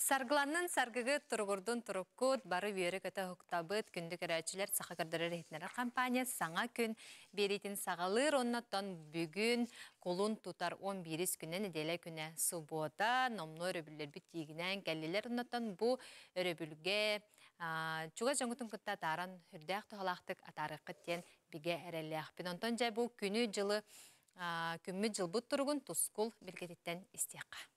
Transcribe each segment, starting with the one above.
Саргыланнын саргыгыт, туругурдун туруккут, бары үөрэ-көтө уһуктабыт, күндү көрөөччүлэр Саха көрдөрөр иһитиннэрэр компания саҥа күн биэриитин саҕалыыр, оннуттан бүгүн кулун тутар 11 күнэ нэдиэлэ күнэ субуота, номнуо өрөбүллэрбит тиигинээн кэллилэр, оннуттан бу өрөбүлгэ чугас дьоҥҥутун кытта атааран үрдээх туһалаахтык атаарыаххыт диэн бигэ эрэллээхпин. Онтон дьэ бу күнү-дьылы күммүт-дьылбыт туругун тускул билгэтиттэн истиэххэ.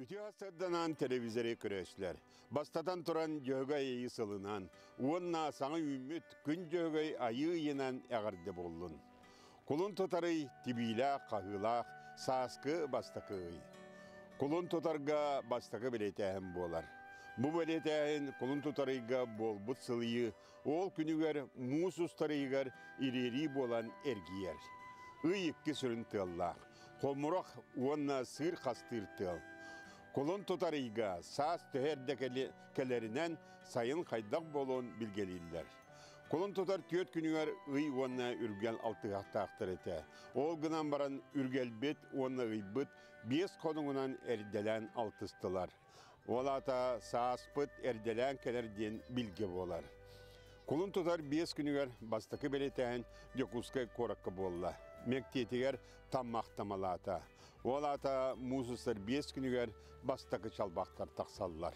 Үтүө сырданан телевизоры көрөөччүлэр. Бастатан туран Дьөһөгөй айыы сылынан уонна саҥа үүммүт күн Дьөһөгөй айыы ыйынан эҕэрдэ буоллун. Кулун тутарый тибиилээх хаһыылаах сааскы бастакы ый. Кулун тутарга бастакы бэлиэтээһин буолар. Бу бэлиэтээһин кулун тутарыйга буолбут сылыйыы Ол күнүгэр муус устар ыйыгар ириэрии буолан эргийэр. Ый икки сүрүн тыаллаах. Хомурах уонна сыыр хастыыр тыал. Кулун тутар ыйга саас төһө эрдэ кэлэринэн сайын хайдах буолуон билгэлииллэр. Кулун тутар түөрт күнүгэр ый уонна үргэл алтыһахтаахтар этэ. Ол гынан баран үргэлбит уонна ыйбыт биэс хонугунан эрдэлээн алтыстылар. Ол аата сааспыт эрдэлээн кэлэр диэн билгэ буолар. Кулун тутар биэс күнүгэр бастакы бэлиэтээһин Дьокуускай куоракка буолла. Мэктиэтигэр таммах тамалаата. Ол аата муус биэс күнүгэр бастакы чалбахтар тахсаллар.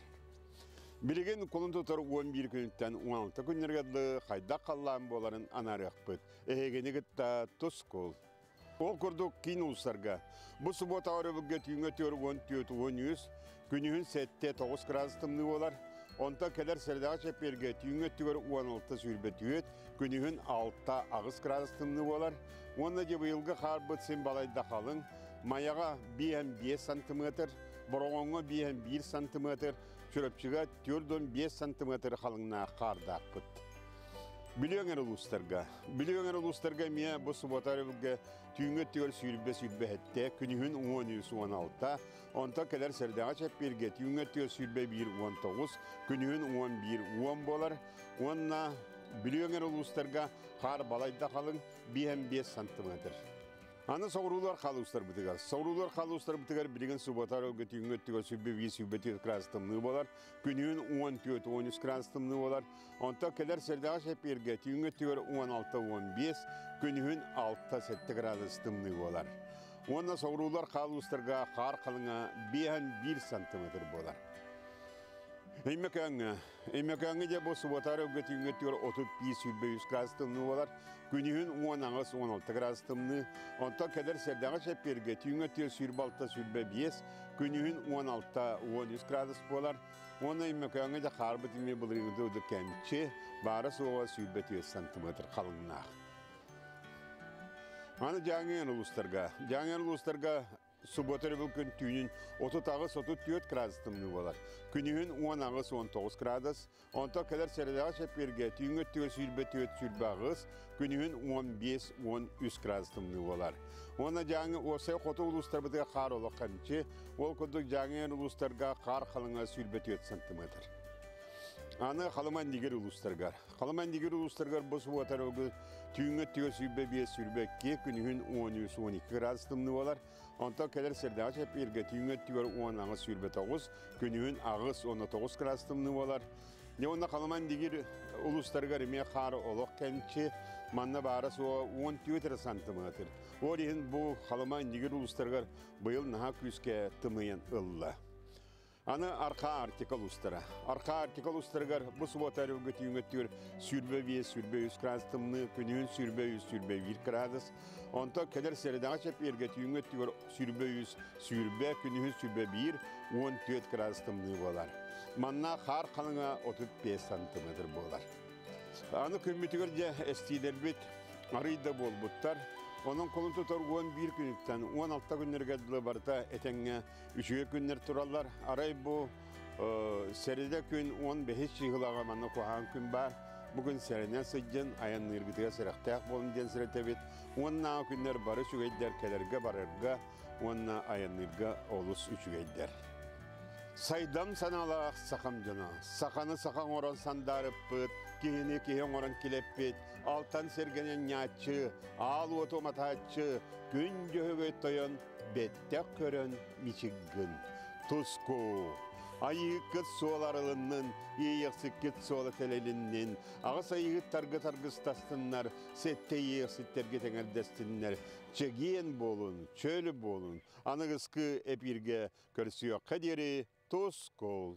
Билигин кулун тутар 11 күнүттэн 16 күннэргэ дылы хайдах халлаан буоларын анаарыахпыт. Эһигини кытта тускул. Ол курдук киин улуустарга бу субуота өрөбүлгэ түүҥҥэ 44 13, күнүһүн 7-9 градус тымныы буолар. Онтон кэлэр сэрэдэҕэ чэппиэргэ түүҥҥэ өттүгэр 16-24, күнүһүн 6-8 градус тымныы буолар. Уонна дьэ быйылгы хаарбыт син балайда халыҥ. Майаҕа 5,5 сантиметр, Бороҕоҥҥо 5,1 сантиметр, Чурапчыга 4,5 сантиметр халыҥнаах хаардаахпыт. Бүлүү өҥөр улуустарга. Бүлүү өҥөр улуустарга эмиэ бу субуота өрөбүлгэ түүҥҥү өттүгэр сүүрбэ-сүүрбэ сэттэ, күнүһүн 13-16, онтон кэлэр сэрдэҕэ чэппиэргэ түүҥҥү өттүгэр 21-19, күнүһүн 11-10 буолар. Уонна Бүлүү өҥөр улуустарга хаар балайда халыҥ, 5,5 сантиметр. Аны соҕуруулар халуустарбытыгар. Соҕуруулар халуустарбытыгар билигин субуота өрөбүлгэ түүҥҥү өттүгэр 21-24 градус тымныы буолар. Күнүһүн 14-13 градус тымныы буолар. Онтон кэлэр сэрдэҕэ чэппиэргэ түүҥҥү өттүгэр 16-15, күнүһүн 6-7 градус тымныы буолар. Уонна соҕуруулар хаалуустарга хаар халыҥа 5,1 сантиметр буолар. Өймөкөөҥҥө. Өймөкөөҥҥө дьэ бу субуота өрөбүлгэ түүҥҥү өттүгэр 35-23 градус тымныы буолар. Күнүһүн 18-16 градус тымныы. Онтон кэлэр сэрдэҕэ чэппиэргэ түүҥҥү өттүгэр 26-25, күнүһүн 16-13 градус буолар. Уонна Өймөкөөҥҥө дьэ хаарбыт эмиэ былырыыҥҥыта курдук кэмчи, баара-суоҕа 24 сантиметр халыҥнаах. Аны Дьааҥы улуустарга. Дьааҥы улуустарга субуота өрөбүл күн түүнүн 38-34 градус тымныы буолар. Күнүһүн 18-19 градус. Онтон кэлэр сэрэдэҕэ чэппиэргэ түүҥҥү өттүгэр 24-28, күнүһүн 15-13 градус тымныы буолар. Уонна Дьааҥы уопсай хоту улуустарбытыгар хаар олох хэмчи, ол курдук Дьааҥы улуустарга хаар халыҥа 24 сантиметр. Аны Халыма-Индигир улуустарыгар. Халыма-Индигир улуустарыгар бу субуота түүҥҥү өттүгэр 25-22, күнүһүн 13-12 градус тымныы буолар. Онтон кэлэр сэрдэҕэ чэппиэргэ түүҥҥү өттүгэр 18-29, күнүһүн 8-19 градус тымныы буолар. Дьэ уонна Халыма-Индигир улуустарыгар эмиэ хаар олох кэмчи, манна баара суоҕа 14 эрэ сантиметр. Ол иһин бу Халыма-Индигир улуустарыгар быйыл наһаа күүскэ тымныйан ылла. Аны Архаа Арктика улуустара. Архаа Арктика улуустарыгар бу субуота өрөбүлгэ түүҥҥү өттүгэр 25-23 градус тымныы, күнүһүн 23-21 градус. Онтон кэлэр сэрэдэҕэ чэппиэргэ түүҥҥү өттүгэр 23-20, күнүһүн 21, 14 градус тымныы буолар. Манна хаар халыҥа 35 сантиметр буолар. Аны күммүтүгэр дьэ эстиилэрбит арый да буолбуттар. Онон кулун тутар 11 күнүттэн 16 күннэргэ дылы барыта этэҥҥэ үчүгэй күннэр тураллар. Арай бу сэрэдэ күн 15 чыыһылаҕа манна куһаҕан күн баар. Бу күн сэрэнэн сылдьын, айанныыргытыгар сэрэхтээх буолун диэн сэрэтэбит. Уоннааҕы күннэр бары үчүгэйдэр, кэлэргэ барарга уонна айанныырга олус үчүгэйдэр. Сайдам санаалаах сахам дьоно, саханы саха оҥорон сандаарыппыт, Киһини киһи оҥорон килэппит, алтан сэргэнэн ньааччы, аал уоту уматааччы, күн дьөһөгөй тойон бэттэх көрөн мичиггин. Туску! Айыыккыт суол арылыннын, иэйэхсиккит суола тэлэлиннин, аҕыс айыыһыттаргыт аргыстастыннар, сэттэ иэйэхситтэргит эҥэрдэстиннэр, чэгиэн буолун, чөл буолун, аныгыскы эпииргэ көрсүөххэ диэри тускул!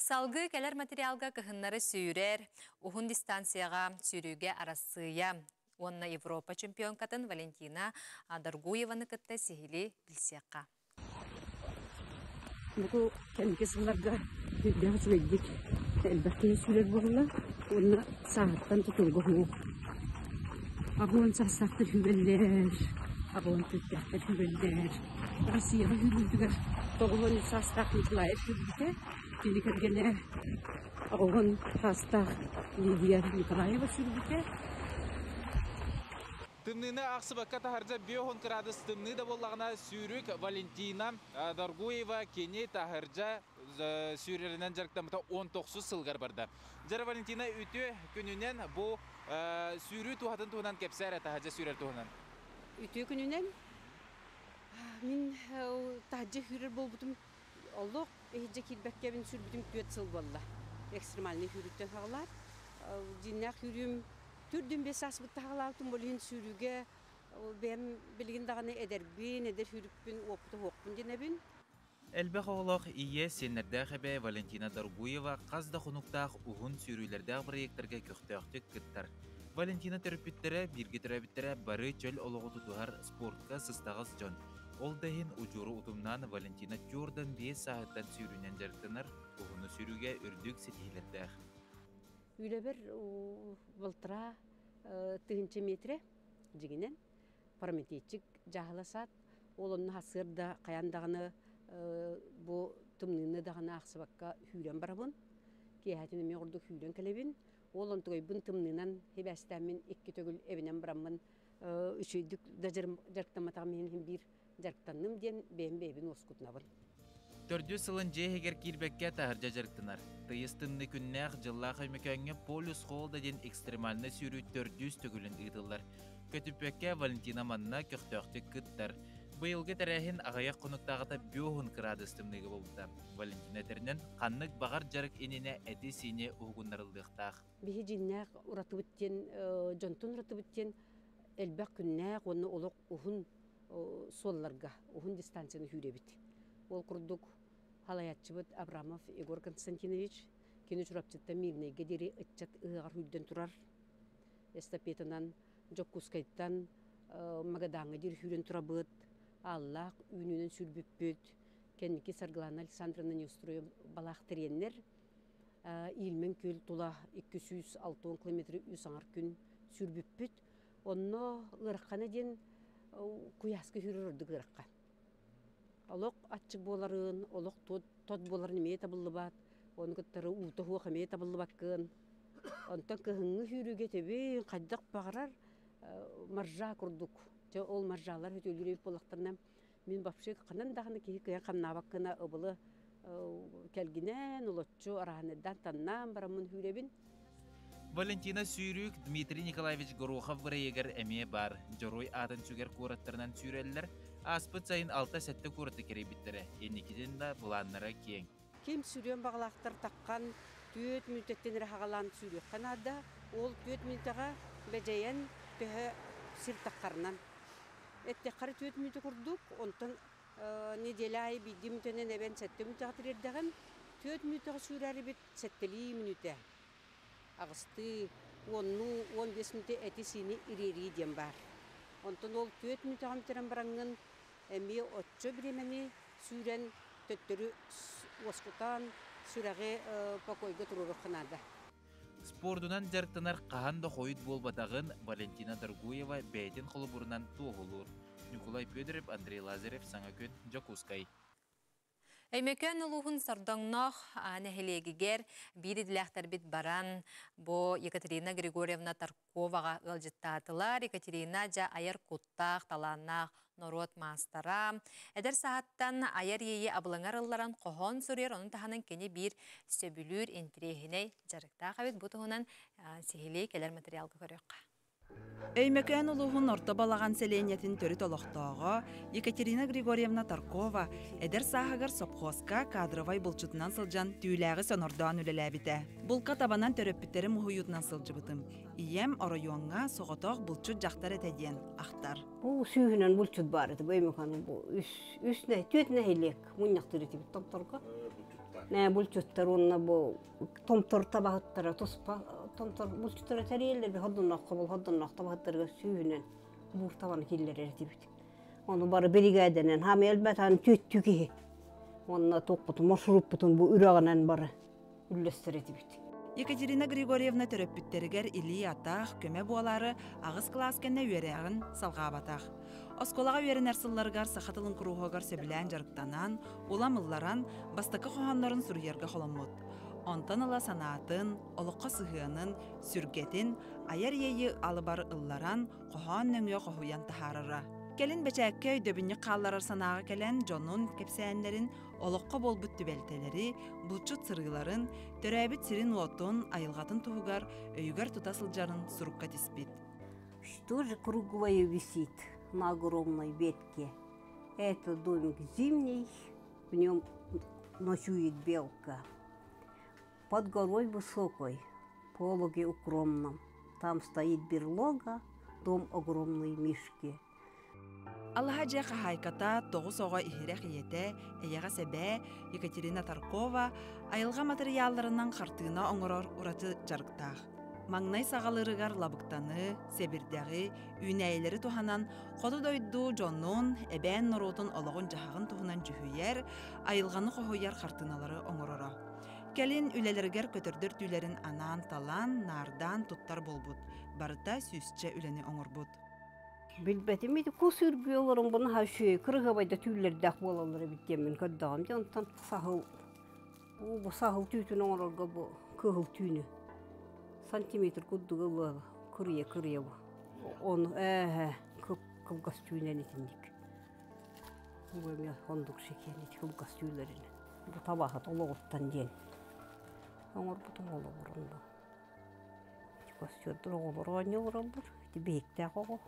Салгыы кэлэр материалга кыһыннары сүүрэр, уһун дистанцияҕа сүүрүүгэ Арассыыйа уонна Европа чемпионкатын Валентина Доргуеваны кытта сиһилии билсиэххэ. Бу кэнники сылларга үрдээх үчүгэйдик элбэх киһи сүүрэр буолла уонна сааһыттан тутулуга суох. Аҕыан саастаахтар сүүрэллэр, аҕыан төрдөөхтөр сүүрэллэр. Россияҕа сүүрүүтүгэр 93 саастаах Николаев сүүрбүтэ. Кини кэргэнэ аҕыан саастаах Лидия Николаева сүүрбүтэ. Тымныыны аахсыбакка таһырдьа 50 кыраадыс тымныы да буоллаҕына сүүрүк Валентина Доргуева кини таһырдьа сүүрэринэн дьарыктаммыта 19 сылгар барда. Дьара Валентина үтүө күнүнэн бу сүүрүү туһатын туһунан кэпсээ эрэ таһырдьа сүүрэр туһунан. Үтүө күнүнэн мин таһырдьа сүүрэр буолбутум олох иһирдьэ киирбэккэбин сүүрбүтүм 4 сыл буолла. Экстремальный сүүрүүттэн саҕалаат. Дьиҥнээх сүүрүүм Түрдүн бес ааспыт таһаҕалаабытым ол иһин сүүрүүгэ бэйэм билигин даҕаны эдэрбин, эдэр сүүрүкпүн, уоппута суохпун диэнэбин. Элбэх оҕолоох ийэ, сиэннэрдээх эбээ Валентина Доргуева хас да хонуктаах уһун сүүрүүлэрдээх бырайыактарга көхтөөхтүк кыттар. Валентина төрөппүттэрэ, бииргэ төрөөбүттэрэ бары чөл олоҕу тутуһар спортка сыстаҕас дьон. Ол да иһин удьуору утумнаан Валентина Jordan 5 сааһыттан сүүрүүнэн дьарыктанар, уһуну сүүрүүгэ үрдүк ситиһиилэрдээх. Үлэбэр балтараа тыһыынча метрэ дьигинэн параметричик дьааһыла саат. Ол онно сарсыарда хайаан даҕаны бу тымныыны даҕаны аахсыбакка сүүрэн барабын. Киэһэтин эмиэ ордук сүүрэн кэлэбин. Ол онтугайбын тымныынан сибээстээммин икки төгүл эбинэн бараммын үчүгэйдик да дьарыктамматаҕым иһин биир дьарыктанным диэн бэйэм бэйэбин уоскутунабын. Төрдүс сылын дьиэ иһигэр киирбэккэ таһырдьа дьарыктанар. Тыйыс тымныы күннээх дьыллаах Өймөкөөҥҥө Полюс Холода диэн экстремальнай сүүрүү төрдүс төгүлүн ыытыллар. Көтүппэккэ Валентина манна көхтөөхтүк кыттар. Быйылгы тэрээһин аҕыйах хонуктааҕыта 50 кыраадыс тымныыга буолбута. Валентина этэринэн, ханнык баҕар дьарык иннинэ эти-сиини уһугуннарыллыахтаах. Биһи дьиҥнээх уратыбыт диэн, дьонтон уратыбыт диэн элбэх күннээх уонна олох уһун суолларга уһун дистанцияны сүүрэбит. Ол курдук халайааччыбыт Абрамов Егор Константинович кини Чурапчыттан Мирнэйгэ диэри ыччат ыһыаҕар сүүрдэн турар. Эстафетанан Дьокуускайтан Магадаҥҥа диэри сүүрэн турабыт. Ааллаах үүнүүнэн сүүрбүппүт. Кэнники Саргылана Александровна Неустроева балаах тириэннэр Иилмэн күөл тула 260 километры үс аҥар күн сүүрбүппүт. Онно ыарахана диэн куйааска сүүрэр ордук ыарахха. Олох аччык буоларын, олох тот буоларын эмиэ табыллыбат, ону кыттары уута суох эмиэ табыллыбаккын. Онтон кыһыҥҥы сүүрүүгэ төбүн хайдах баҕарар маржа курдук. Дьэ ол маржалар өтөлүр эбит буоллахтарына мин вообще ханан даҕаны киһи кыайан хамнаабаккына ыбылы кэлгинэн, олоччу араһаныйдаан таннаан бараммын сүүрэбин. Валентина Сүүрүүк Дмитрий Николаевич Горохов бырайыагар эмиэ баар. Дьоруой аатын сүгэр куораттарынан сүүрэллэр. Ааспыт сайын 6-7 куораты кэрийбиттэрэ. Инникитин да былааннара киэҥ. Ким сүрүөн баҕалаахтар таххан 4 мүнүүтэттэн эрэ хаҕалаан сүүрүөххэ наада. Ол 4 мүнүүтэҕэ бэдьэйэн төһө сир таххарынан. Эттэххэ 4 мүнүүтэ курдук, онтон неделя аайы биирдии мүнүүтэнэн эбэн 7 мүнүүтэҕэ тириэрдэҕин. 4 мүнүүтэҕэ сүүрэрибит сэттэлии мүнүүтэ. Аҕыстыы, уоннуу, 15 мүнүүтэ эти-сиини ириэрии диэн баар. Онтон ол 4 мүнүүтэҕэ бүтэрэн бараҥҥын эмиэ оччо бириэмэни сүүрэн төттөрү уоскутан сүрэҕи покойга туруоруохха наада. Спордунан дьарыктанар хаһан да хойут буолбатаҕын Валентина Доргуева бэйэтин холобурунан туоһулуур. Ньукулай Федоров, Андрей Лазарев, Саҥа күн, Дьокуускай. Өймөкөөн улууһун Сордоҥноох нэһилиэгигэр биир идэлээхтэрбит баран, бу Екатерина Григорьевна Тарковаҕа ыалдьыттаатылар. Екатерина дьэ айар куттаах, талааннаах норуот маастара. Эдэр саһаттан айар иэйи абылаҥар ылларан хоһоон суруйар, ону таһынан кини биир сөбүлүүр интириэһинэй дьарыктаах эбит. Бу туһунан сиһилии кэлэр материалга көрүөххэ. Өймөкөөн улууһун Орто Балаҕан сэлиэнньэтин төрүт олохтооҕо Екатерина Григорьевна Таркова эдэр сааһыгар сопхуоска кадровай булчутунан сылдьан түүлээҕи сонордоон үлэлээбитэ. Булка табанан төрөппүттэрим уһуйуутунан сылдьыбытым. Ийэм оройуоҥҥа соҕотох булчут дьахтар этэ диэн ахтар. Бу сүүһүнэн булчут баар этэ. Бу Өймөкөөн бу үс үс түөрт нэһилиэк мунньахтыыр этибит томторго. Нэ булчуттар уонна бу томтор табаһыттара туспа томтор булчуттара тэрийэллэр ходуннах хобул ходуннах табаһыттарга сүүһүнэн буур табаны киллэрэр этибит. Ону бары биригээдэнэн хаамы элбэтэн түөттүү киһи. Онно туохпутун маршруппутун бу үрэҕинэн бары үллэстэр этибит. Екатерина Григорьевна төрөппүттэригэр илии-атах, көмө буолаары аҕыс кылаас кэннэ үөрэҕин салҕаабатах. Оскуолаҕа үөрэнэр сылларыгар саха тылын куруһуогар сөбүлээн дьарыктанан, улам ылларан, бастакы хоһооннорун суруйарга холоммут. Онтон ыла санаатын, олоххо сыһыанын, сүргэтин айар иэйии алыбар ылларан, хоһоон нөҥүө хоһуйан таһаарара. Кэлин бэчээккэ өйдөбүнньүк хаалларар санааҕа кэлэн, дьонун кэпсээннэрин, олоххо буолбут түбэлтэлэри, булчут сырыыларын, төрөөбүт сирин-уотун, айылҕатын туһугар өйүгэр тута сылдьарын сурукка тиспит. Что же круглое висит на огромной ветке? Это домик зимний, в нем ночует белка. Под горой высокой, пологе укромном, там стоит берлога, дом огромный Мишки. Алаһа дьиэ хаһаайката, тоҕус оҕо иһирэх ийэтэ, эйэҕэс эбээ Екатерина Таркова айылҕа матырыйаалларынан хартыына оҥорор ураты дьарыктаах. Маҥнай саҕалыырыгар лабыктаны, сэбирдэҕи, үүнээйилэри туһанан хоту дойду дьонун, эбээн норуотун олоҕун-дьаһаҕын туһунан дьүһүйэр, айылҕаны хоһуйар хартыыналары оҥороро. Кэлин үлэлэригэр көтөрдөр түүлэрин анаан талан, наардаан туттар буолбут. Барыта сүүсчэ үлэни оҥорбут. Билбэтим ити кус үргүү олорон бу наһаа үчүгэй кырыһабайда түүллэрдээх буолаллар эбит диэммин көрдөҕүм дьэ онтон саһыл бу саһыл түүтүн оҥорорго бу кыһыл түүнү сантиметр курдук ылыа кырыйа кырыйа бу ону ээһэ кып кылгас түүнэн итинник бу эмиэ ондук шикиэн ити кылгас түүлэрин бу табаһыт олоҕуттан диэн оҥорбутум олоҕурун бу Костюрдур оҕолор оонньууллар ити биһиктээх оҕо.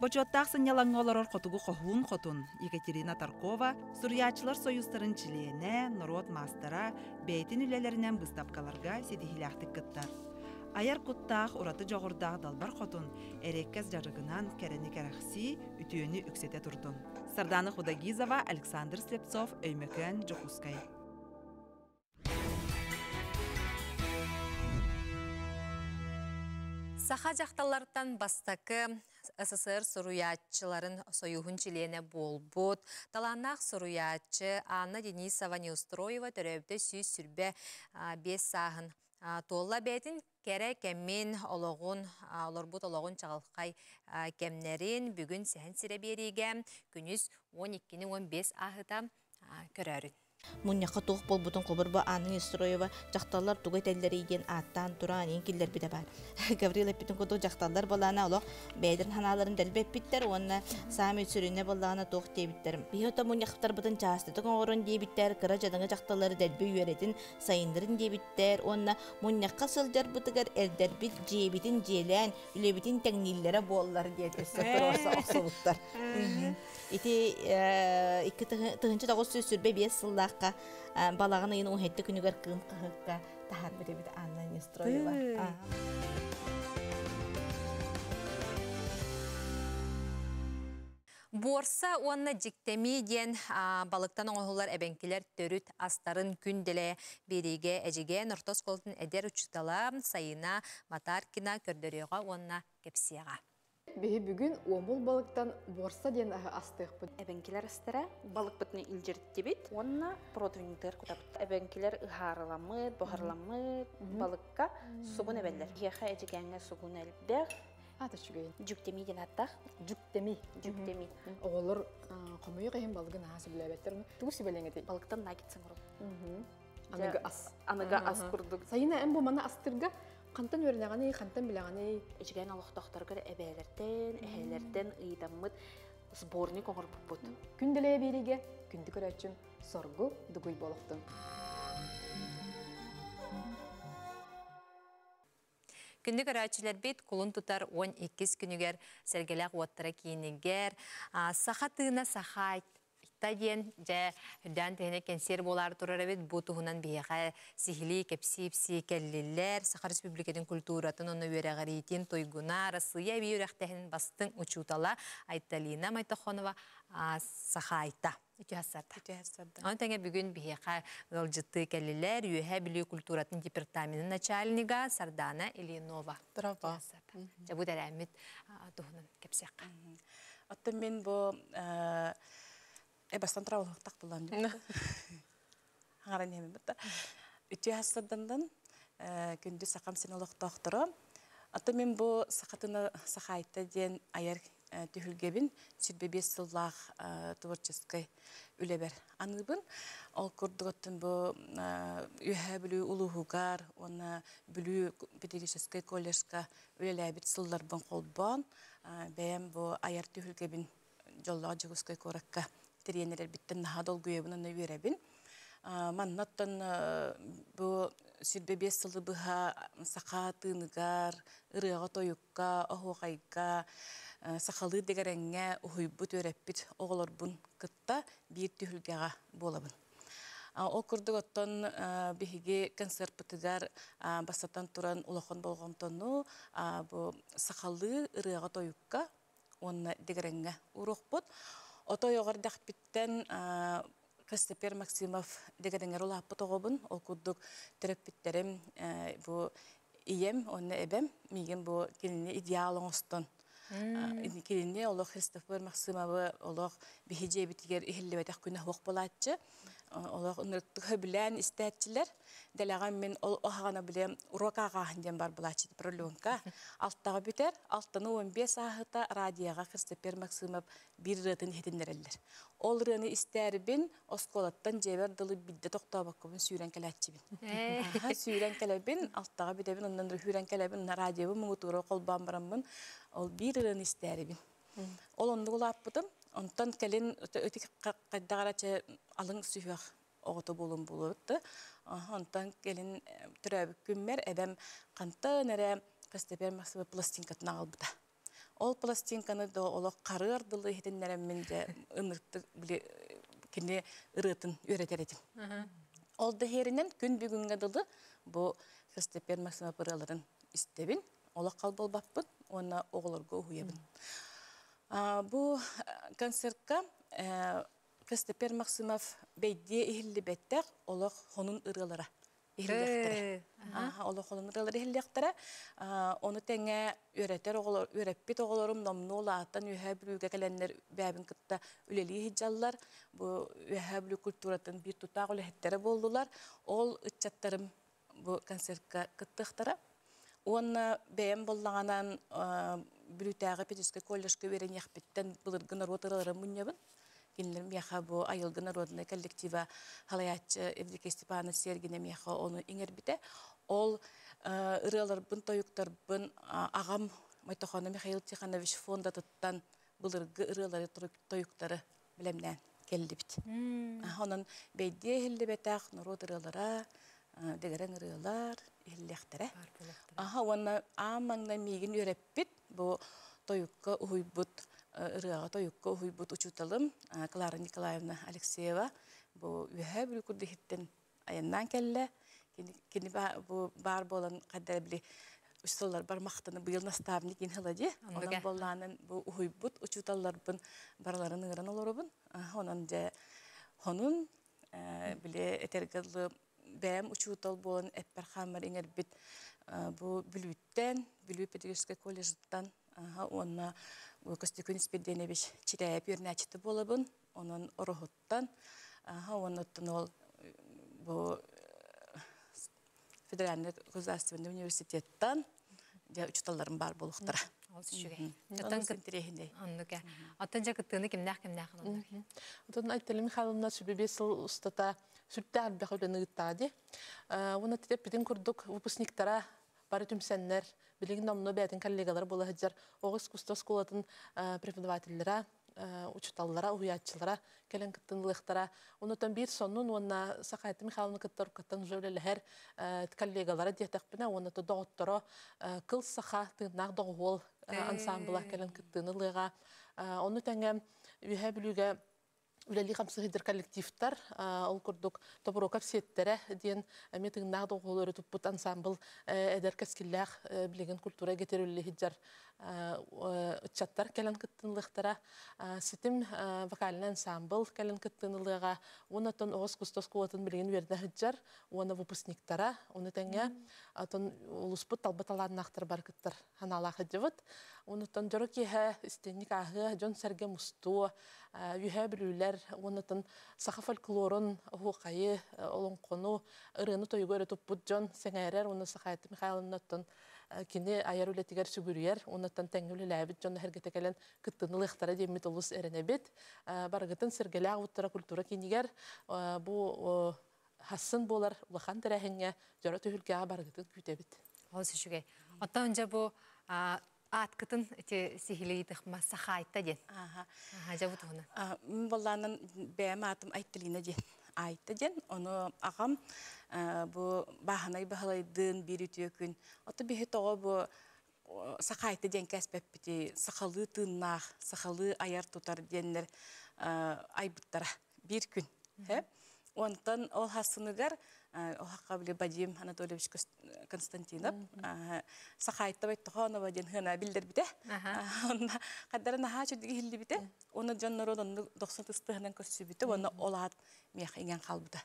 Бочуоттаах сынньалаҥҥа олорор хотугу хоһуун хотун Екатерина Таркова суруйааччылар сойуустарын чилиэнэ, норуот маастара, бэйэтин үлэлэринэн быыстапкаларга ситиһиилээхтик кыттар. Айар куттаах, ураты дьоҕурдаах далбар хотун эриэккэс дьарыгынан кэрэни кэрэхсии, үтүөнү үксэтэ турдун. Сардана Худогизова, Александр Слепцов, Өймөкөөн, Дьокуускай. Саха дьахталлартан бастакы СССР суруйааччыларын сойууһун чилиэнэ буолбут, талааннаах суруйааччы Анна Денисова Неустроева төрөөбүтэ 125 сааһын туолла бэйэтин кэрэ кэмин, олоҕун, олорбут олоҕун чаҕылхай кэмнэрин бүгүн сэһэн сирэ биэриигэ күнүс 12-ни 15 ааһыта көрөөрүн. Мунньахха туох буолбутун хобур бу Анна Нестроева дьахталлар тугу этэллэрий диэн ааттаан тураан иин киллэрбитэ баар. Гаврил эппитин курдук дьахталлар балаана олох бэйэлэрин ханааларын дэлби эппиттэр уонна саамай сүрүнэ балаана туох диэбиттэр. Биһи ото мунньахтарбытын чаастатык оҥорон диэбиттэр, кыра дьадаҥы дьахталлары дэлби үөрэтин, сайыннарын диэбиттэр уонна мунньахха сылдьарбытыгар эрдэрбит дьиэбитин дьиэлээн, үлэбитин тэҥнииллэрэ буоллар диэн өссө туруорса охсубуттар. Ити 2925 сыллаахха балаҕан ыйын 17 күнүгэр Кыым хаһыакка таһаарбыт эбит Анна Нестроева. Буорса уонна дьиктэмии диэн балыктан оҥоһуллар эбэҥкилэр төрүт астарын күн дэлэ биэриигэ Эдьигээн орто оскуолатын эдэр учуутала Сайына Матаркина көрдөрүөҕэ уонна кэпсиэҕэ. Биһи бүгүн уомул балыктан буорса диэн аһы астыахпыт. Эбэҥкилэр астара балыкпытын илдьиртибит уонна противниктар кутабыт. Эбэҥкилэр ыһаарыламмыт, буһарыламмыт балыкка сугун эбэллэр. Киһиэхэ эдьигээҥҥэ сугун элбэх. Ата үчүгэй. Дьүктеми диэн аттах. Дьүктеми. Дьүктеми. Оҕолор хомойуох иһин балыгын аһа сөбүлээбэттэр. Тугу сүбэлиэҥ этэй? Балыктан наггетс оҥорон. Аныгы ас. Аныгы ас курдук. Сайына эн бу маны астырга хантан үөрэнэҕиний, хантан билэҕиний? Эдьигээн олохтоохторугар эбээлэртэн, эһээлэртэн ыйытаммыт сборник оҥорбуппут. Күн дэлэйэ биэриигэ күндү көрөөччүм соргу дугуй буолуохтун. Күндү көрөөччүлэрбит кулун тутар 12 күнүгэр Сэргэлээх уоттара киинигэр Саха тыына Сахаайта диэн дьэ үрдээн тэһинэ кэнсиэр буолаары турар эбит. Бу туһунан биһиэхэ сиһилии кэпсии-ипсии кэллилэр. Саха Республикатын культуратын уонна үөрэҕириитин туйгуна, Арассыыйа эбии үөрэхтээһинин бастыҥ учуутала Айталина Майтохонова Сахаайта. Үтүө Ону тэҥэ бүгүн биһиэхэ ыалдьыттыы кэллилэр Үөһээ Бүлүү культуратын департаменын начальнига Сардана Ильинова. Здорово. Дьэ бу тэрээммит туһунан кэпсиэххэ. Оттон мин бу бастан траволуохтах булан хаҥаран иһэмин бутта. Үтүө хассардандан күндү сахам син олохтоохторо. Оттон мин бу сахатына Сахаайта диэн айар түһүлгэбин 25 сыллаах творческой үлэбэр аныыбын. Ол курдук оттон бу Үөһээ Бүлүү улууһугар уонна Бүлүү педагогическай колледжка үлэлээбит сылларбын холбоон, бэйэм бу айар түһүлгэбин дьоллоох Дьокуускай куоракка тэрийэн эрэрбиттэн наһаа долгуйабын уонна үөрэбин. Манна оттон бу 25 сылы быһа саха тыыныгар, ырыаҕа-тойукка, оһуохайга, сахалыы дэгэрэҥҥэ уһуйбут, үөрэппит оҕолорбун кытта биир түһүлгэҕэ буолабын. Ол курдук оттон биһиги концертпытыгар бастатан туран улахан болҕомтону бу сахалыы ырыаҕа-тойукка уонна дэгэрэҥҥэ ууруохпут. Отой оҕо эрдэхпиттэн Христопер Максимов дэгэрэҥэр улааппыт оҕобун. Ол курдук төрөппүттэрим бу ийэм уонна эбэм миигин бу кинини идеал оҥостон кинини олох Христофор Максимовы олох биһи дьиэбитигэр иһиллибэтэх күнэ суох буолааччы. Олох ынырыктык сөбүлээн истээччилэр. Дэлэҕэ мин ол аһаҕана билэ уруок ааҕааһын диэн бар булааччы продленка. Алтаҕа бүтэр, алтаны 15 ааһыта радиоҕа Христопер Максимов биир ырыатын иһитиннэрэллэр. Ол ырыаны истээрбин оскуолаттан дьиэбэр дылы бидде тохтообоккобун сүүрэн кэлээччибин. Сүүрэн кэлэбин, алтаҕа бүтэбин, оннон сүүрэн кэлэбин, радиобун муҥутуура холбоон бараммын, ол биир ырыаны истээрибин. Ол оннук улааппытым. Онтон кэлин хайдаҕара чэ алыҥ сүһүөх оҕото буолун буолуотта. Онтон кэлин төрөөбүт күммэр эбэм хантан эрэ Христопер Максимов пластинкатын аҕалбыта. Ол пластинканы да олох харыар дылы иһитиннэрэммин дьэ ынырыктык били кини ырыатын үөрэтэр этим. Ол да иһэринэн күн бүгүҥҥэ дылы бу Христопер Максимов ырыаларын истэбин, олох хал буолбаппын уонна оҕолорго уһуйабын. Бу концертка Христопер Максимов бэйдиэ иһиллибэттэх олох хонун ырыалара иһиллиэхтэрэ. Олох хонун ырыалара иһиллиэхтэрэ. Ону тэҥэ үөрэтэр оҕолор, үөрэппит оҕолорум номнуо улаатан Үөһээ Бүлүүгэ кэлэннэр бэйэбин кытта үлэлии сылдьаллар. Бу Үөһээ Бүлүү культуратын биир тутаах үлэһиттэрэ буоллулар. Ол ыччаттарым бу концертка кыттыахтара. Уонна бэйэм боллаҕанан Бүлүүтээҕи педагогическай колледжка үөрэниэхпиттэн былыргы норуот ырыаларын мунньабын. Кинилэр миэхэ бу айылгы народнай коллектива халайааччы Евдокия Степановна Сергина миэхэ ону иҥэрбитэ. Ол ырыаларбын, тойуктарбын аҕам Мойтохоно Михаил Тихонович фондатыттан былыргы ырыалары, тойуктары бэлэмнээн кэллибит. Онон бэйдиэ иһиллибэтэх норуот ырыалара, дэгэрэн ырыалар иһиллиэхтэрэ. Аха уонна аан маҥнай миигин үөрэппит бу тойукка уһуйбут ырыаҕа тойукка уһуйбут учууталым Клара Николаевна Алексеева бу Үөһээ Бүлүү курдук айаннаан кэллэ. Кини бу баар буолан хайдара били учууталларбар махтаны быйыл наставник инхыла ди. Онон боллаанын бу уһуйбут учууталларбын барыларын ыҥыран олоробун. Онон дьэ хонун били этэргэ дылы бэйэм учуутал буолан эппэр хааммар иҥэрбит бу Бүлүүттэн, Бүлүү педагогическай колледжыттан уонна Көстөкүүн Испирдиэнэбич Чирээйэп үөрэнээччитэ буолабын. Онон Ороһуттан уонна оттон ол бу Федеральный государственный университеттан дьэ учууталларым баар буолуохтара. Ол үчүгэй. Оттон интэриэһинэй. Оннук. Оттон жа кыттыыны кимнээх кимнээх ылаллар? Оттон Айталина Михайловна сүбэ сыл устата сүрдээх элбэх үлэни ыыттаҕа дии. Уонна титэппитин курдук выпускниктара бары түмсэннэр, билигин номнуо бэйэтин коллегалара буола сылдьар оҕо искусство оскуолатын преподавателлара, учууталлара, уһуйааччылара кэлэн кыттын ылыахтара. Онутан биир сонун уонна Сахайта Михайловна кытта уруккаттан уже үлэлэһэр коллегалара диэтэхпинэ, уонна доҕотторо Кыл Саха тыыннаах доҕуһуол ансамбла кэлэн кыттыыны ылыаҕа. Ону тэҥэ Үөһээ Бүлүүгэ үлэлии хамсыһыйдыр коллективтар, ол курдук Тобуроков сиэттэрэ диэн эмиэ тыыннаах доҕуһуол өрө туппут ансамбл эдэр кэскиллээх билигин культура эйгэтигэр үлэлии сылдьар ыччаттар кэлэн кыттынылыахтара. Ситим вокальный ансамбл кэлэн кыттынылыаҕа. Уонна оттон оҕо искусство оскуолатын билигин үөрэнэ сылдьар уонна выпускниктара, ону тэҥэ оттон улуспут талба талааннаахтар бары кыттар санаалаах сылдьыбыт. Онуттан дьоро киэһэ истинник ааһыа, дьон-сэргэ мустуо, үөһээ бүлүүлэр уоннатын саха фольклорун, оһуохайы, олоҥхону, ырыаны-тойугу өрө туппут дьон сэҥээрэр уонна Сахаайта Михайловнаттан кини айар үлэтигэр сүгүрүйэр уоннаттан тэҥҥэ үлэлээбит дьон эһэргэтэ кэлэн кыттыыны ылыахтара диэммит олус эрэнэбит. Барыгытын Сэргэлээх уттара культура киинигэр бу хассын буолар улахан тэрээһиҥҥэ дьоро түһүлгэҕэ барыгытын күүтэбит. Олус үчүгэй. Оттон дьэ бу ааткытын ити сиһилиитихма Сахаайта диэн. Аха. Аха, дьэ бу туһунан. Боллаанан бэйэм аатым Айталина диэн. Айта диэн. Ону аҕам бу Бааһынай Баһылайдыын биир үтүө күн. Ото биһи тоҕо бу Сахаайта диэн кэспэппити сахалыы тыыннаах, сахалыы айар тутар диэннэр айбыттара биир күн. Онтон ол хассыныгар оһаққа били Вадим Анатольевич Константинов Сахаайта Байтохонова диэн хына биллэрбитэ. Онна хаддара наһаа чүдүгү иһиллибитэ. Оны дьоннорун онну дохсун тыстыһынан көрсүбүтэ. Онно ол аат миэхэ иҥэн хаалбыта.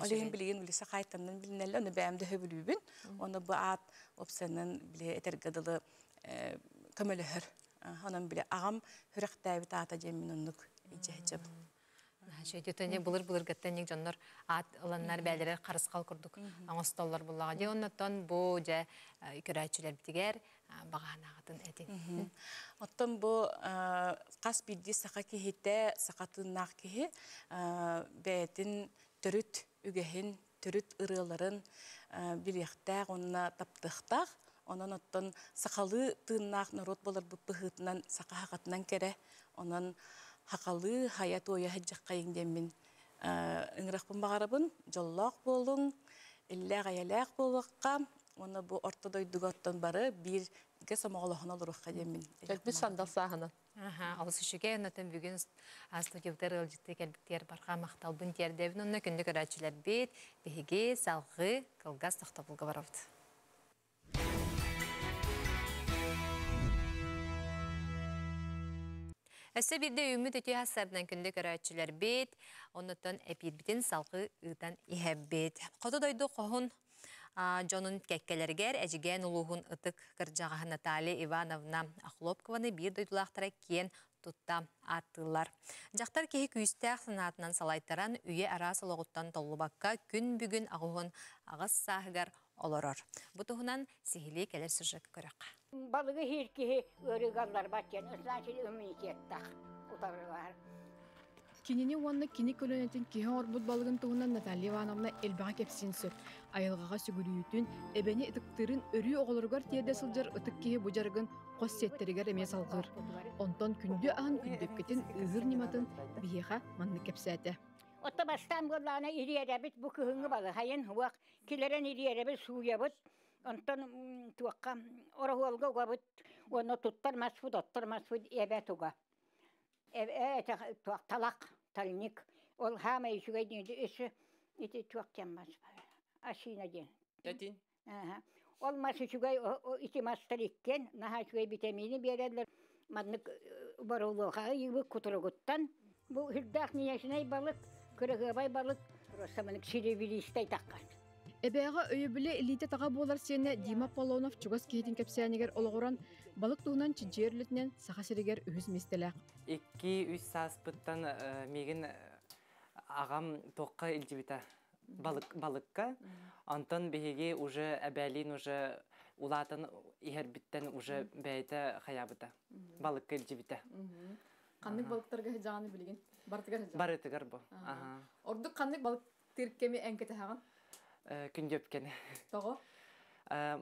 Ол иһин билигин били Сахаайтаннан билинэллэр, оны бэйэм да сөбүлүүбүн. Оны бу аат опсанан били этэргэ дылы көмөлөһөр. Онон били аҕам сүрэхтээбит аата диэн мин оннук ичэһэчэбин. Шөйтөтөне былыр былыргаттан ник дьоннор аат ыланнар бээлэрэр харысхал курдук оҥостоллор буллаҕа. Дьэ оннотон бу дьэ көрөөччүлэрбитигэр баҕанаҕытын этин. Оттон бу хас биирдии саха киһитэ, саха тыыннаах киһи бэйэтин төрүт үгэһин, төрүт ырыаларын билиэхтээх уонна таптыахтаах. Онон оттон сахалыы тыыннаах норуот буоларбыт быһыытынан саха хахатынан кэрэ. Онон хахалыы хайа туойа сылдьаххайыҥ диэммин ыҥырахпын баҕарабын. Дьоллоох буолуҥ, иллээх-эйэлээх буолуохха уонна бу орто дойдуга оттон бары бииргэ сомоҕолоһон олоруохха диэммин. Кэлбит сандал сааһынан. Аха, олус үчүгэй, оннотон бүгүн студиябытыгар ыалдьыттыы кэлбиттигэр барҕа махталбын тиэрдэбин. Онно күндү көрөөччүлэрбит, биһиги салҕыы кылгас тохтобулга барабыт. Өссө биирдэ үүммүт үтүө хассарынан күндү көрөөччүлэрбит, оннуттан эпиирбитин салгыы ыытан иһэбит. Хоту дойду хоһун дьонун кэккэлэригэр Эдьигээн улууһун ытык кырдьаҕаһа Наталья Ивановна Охлопкованы биир дойдулаахтара киэн тутта ааттыыллар. Дьахтар киһи күүстээх санаатынан салайтаран үйэ араас олоҕуттан толлубакка күн бүгүн аҕыһын аҕыс сааһыгар олорор. Бу туһунан сиһилии кэлэр сюжекка көрөххө. Балыгы иһир киһи ыарыыга ылларбат диэн, значит иммунитеттах утарылар. Кинини уонна кини көлүөнэтин киһи оҥорбут балыгын туһунан Наталья Ивановна элбэҕи кэпсиэн сөп. Айылҕаҕа сүгүрүйүүтүн, эбэни ытыктыырын өрүү оҕолоругар тиэрдэ сылдьар ытык киһи бу дьарыгын хос сиэттэригэр эмиэ салҕыыр. Онтон күндү аһын күндөпкүтүн ыыһыыр ньыматын биһиэхэ маннык кэпсээтэ. Отто бастаан буоллаҕына ириэрэбит бу кыһыҥҥы балыһайын уох килэрэн ириэрэбит сууйабыт онтон туохха ороһуолга угабыт уонна туттар маспыт оттор маспыт эбэ туга э туох талах тальник ол хаамай үчүгэй өссө ити туох диэн мас асина диэн Тэтин. Ол мас үчүгэй ити мастар иккен наһаа үчүгэй витамини биэрэллэр маннык боролуоха ыйыбыт кутуругуттан бу үрдээх ньиэсинэй балык кырыгыабай балык просто маннык серебристай таххар. Эбээҕэ өйөбүлэ илиитэ таҕа буолар сиэнэ Дима Аполлонов чугас киһитин кэпсээнигэр олоҕуран балык туһунан чинчийэр үлэтинэн Саха сиригэр үһүс миэстэлээх. 2-3 сааспыттан миигин аҕам туохха илдьибитэ балык балыкка. Онтон биһиги уже эбээлиин уже Улаатан иһэрбиттэн уже бэйэтэ хайаабыта. Балыкка илдьибитэ. Ханнык балыктарга сыдьааны билигин? Барытыгар сыдьаан? Барытыгар бу. Аха. Ордук ханнык балык тиркеми эн кэтэһэҕин? Күндүөпкэни. Тоҕо?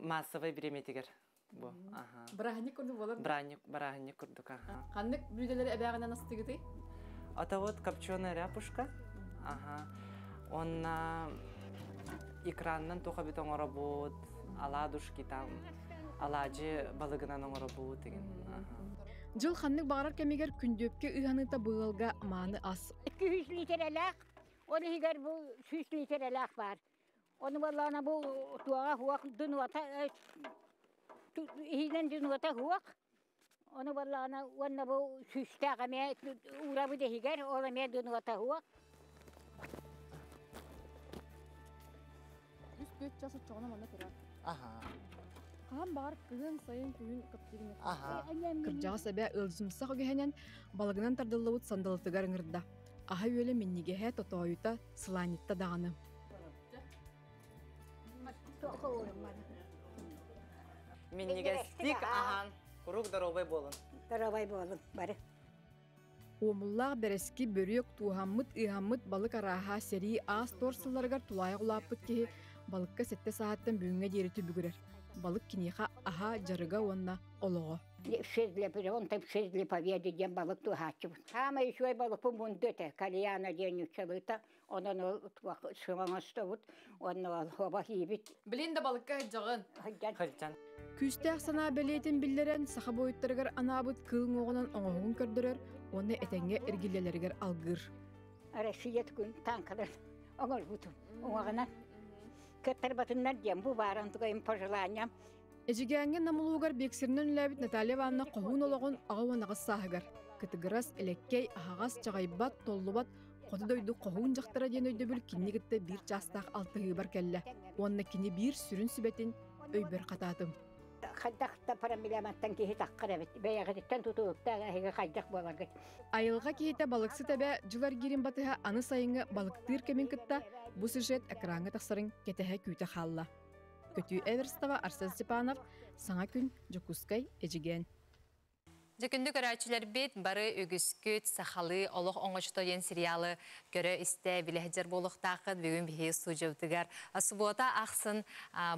Массовай бириэмэтигэр бу. Аха. Бырааһынньык курдук буолар? Бырааһынньык, бырааһынньык курдук, аха. Ханнык бүлүүдэлэри эбээҕинэн астыгытый? Это вот копченая ряпушка. Ага. Онна икраннан туха бит оҥоробут, оладушки там, алаадьы балыгынан оҥоробут деген. Дьыл ханнык баҕарар кэмигэр күндүөпкэ ыһаныыта быылга мааны ас. 200 литерэлээх, ол иһигэр бу 100 литерэлээх баар. Ону буоллаҕына бу туоҕа хуох дунуота иһинэн дунуота хуох. Ону буоллаҕына уонна бу сүүстээх эмиэ уурабыт иһигэр, ол эмиэ дунуота хуох. Үс түөрт час оччоҕуна манна турар. Аха. Хаһан баҕар кыһын, сайын, күһүн коптигин. Аха. Кырдьаҕас эбэ ыалдьымсах үгэһинэн балыгынан тардыллыбыт сандалытыгар ыҥырда. Аһа-үөлэ минньигэһэ, тотоойута, сылаанньытта даҕаны. Минньигэстик аһаан, куруук доруобай буолун. Доруобай буолун, бары. Уомуллаах бэрэски, бөрүөк, тууһаммыт, ыыһаммыт балык арааһа сэрии аас-туор сылларыгар тулаайах улааппыт киһи балыкка сэттэ сааһыттан бүгүҥҥэ диэри түбүгүрэр. Балык киниэхэ аһа, дьарыга уонна олоҕо. Все для фронта, все для победы диэн балык туһааччыбыт. Саамай үчүгэй балыкпын мунду этэ, Кальяна диэн нууччалыыта. Онон ол сыҥаҥастобут, уонна ол хоба киибит. Билин да балыкка сылдьаҕын. Сылдьан. Күүстээх санаа бэлиэтин биллэрэн, саха буойуттарыгар анаабыт кыыл уҥуоҕунан оҥоһугун көрдөрөр уонна этэҥҥэ эргиллэлэригэр алгыыр. Россия күн танкалар оҥорбутум уҥуоҕунан. Кыттарбатыннар диэн бу бааран тугайым пожеланиям. Эдьигээҥҥэ Нам улууһугар биэксэринэн үлэлээбит Наталья Ивановна хоһуун олоҕун аҕа уон аҕыс сааһыгар кытыгырас, элэккэй, аһаҕас, чаҕыйбат, толлубат хоту дойду хоһуун дьахтара диэн өйдөбүл кинини кытта биир чаастаах алтыһыыбар кэллэ уонна кини биир сүрүн сүбэтин өйбөр хатаатым. Хайдах да проблематтан киһи таххар эбит. Бэйэҕититтэн тутулуктаах эһиги хайдах буоларгыт. Айылҕа киһитэ балыксыт эбэ дьыл эргиирин батыһа аны сайыҥҥы балыктыыр кэмин кытта бу сюжет экраҥҥа тахсарын кэтэһэ күүтэ хаалла. Көтүү Эверстова, Арсен Степанов, Саҥа күн, Дьокуускай, Эдьигээн. Дьэ күндү көрөөччүлэрбит, бары үгүскүт сахалыы олох оҥочто диэн сериалы көрө-истэ билэ сылдьар буолуохтааххыт. Бүгүн биһиги студиябытыгар субуота ахсын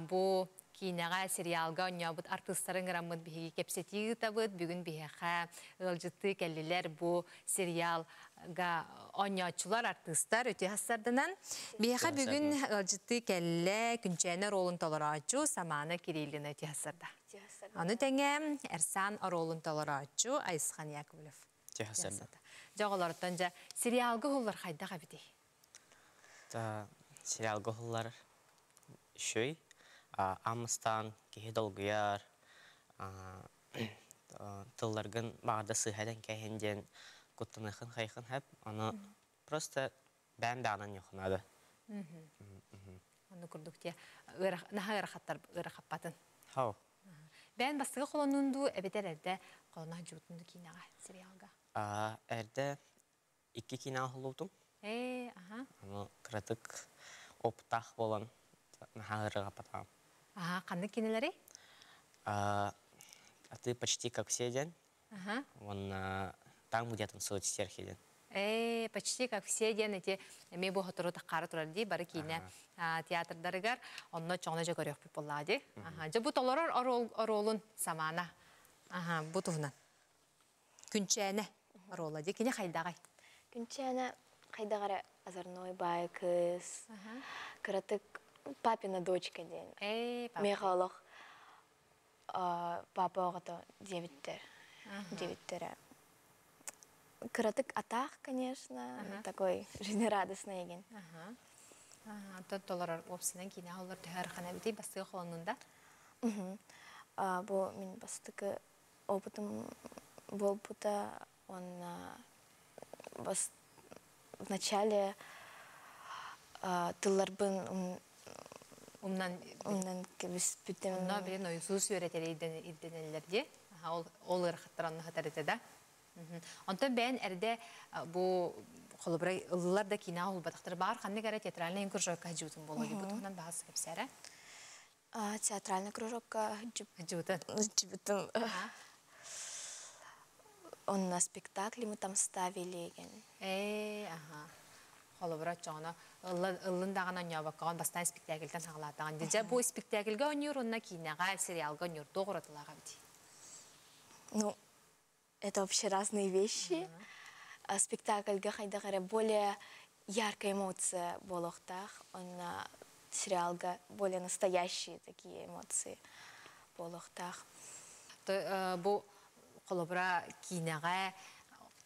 бу киинэҕэ, сериалга оонньообут артыыстары ыҥыраммыт биһиги кэпсэтии ыытабыт. Бүгүн биһиэхэ ыалдьыттыы кэллилэр бу сериалга оонньооччулар, артыыстар үтүө хассарданан. Биһиэхэ бүгүн ыалдьыттыы кэллэ Күнчээнэ оруолун толорооччу Самаана Кириллина үтүө хассарда. Ону тэҥэ Эрсан оруолун толорооччу Айысхан Яковлев. Дьэ оҕолортон дьэ сериалга уһуллар хайдах эбитий? Сериалга уһуллар үчүгэй. Амыстаан киһи долгуйар, тылларгын баҕарда сыыһа кэһин диэн куттаныхын хайхын хэп. Ону просто бэйэм даҕанан ньухунада. Ону курдук те наһаа ыарахаттар ыарахаппатын. Хау. Бэйэн бастакы холонуун дуу эбэтэр эрдэ холоно дьуутун дуу киинэҕэ сериалга? Эрдэ икки киинэҕэ уһуллубутум. Ээ, аха. Аны кыратык опыттаах буолан наһаа ыарырҕаппатаҕым. Аха, ханнык кинилэрий? А ты почти как все диэн. Аха. Уонна там где танцуют стерхи диэн. Ээ, почти как все диэн эти эмиэ бу сотору таххаара турар дии бары киинэ театрдарыгар онно чоҥно дьэ көрүөхпүт буоллаҕа дии. Аха, дьэ бу толорор оруолун Самаана. Аха, бу туһунан. Күнчээнэ оруола дии. Кини хайдаҕай? Күнчээнэ хайдах эрэ озорной баай кыыс, кыратык папина дочка диэн. Ээ, папа. Миэхэ олох папа оҕото диэбиттэр. Диэбиттэрэ. Кыратык атаах, конечно, такой жизнерадостный эгин. Антон толорор уопсайынан киинэ олор төһө архана эбитий бастыгы холоннунда? Бу мин бастакы опытым буолбута уонна бас вначале тылларбын умнан умнан кэбиспитим. Онно билин ойусуус үөрэтэр ирденеллер дии. Ол ол ыарахаттар онно хатар этэ да. Онтон бэйэн эрдэ бу холобура ыллылар да киинэҕэ уһулбатахтар баар ханнык эрэ театральный кружокка сылдьыбытым буолуо дии. Бу туһунан баҕас кэпсээрэ. Театральный кружокка сылдьыбытым. Онно спектакли мы там ставили. Ээ, аха. Холобура чоҕоно ыллын даҕаны онньообоккоҕун бастаан спектакльтан саҕалаатаҕын. Дьэ бу спектакльга оонньуур уонна киинэҕэ, сериалга оонньуур туох уратылаах эбитий? Ну, это вообще разные вещи. Спектакльга хайдах эрэ более яркая эмоция буолуохтаах. Онно сериалга более настоящие такие эмоции буолуохтаах. Бу холобура киинэҕэ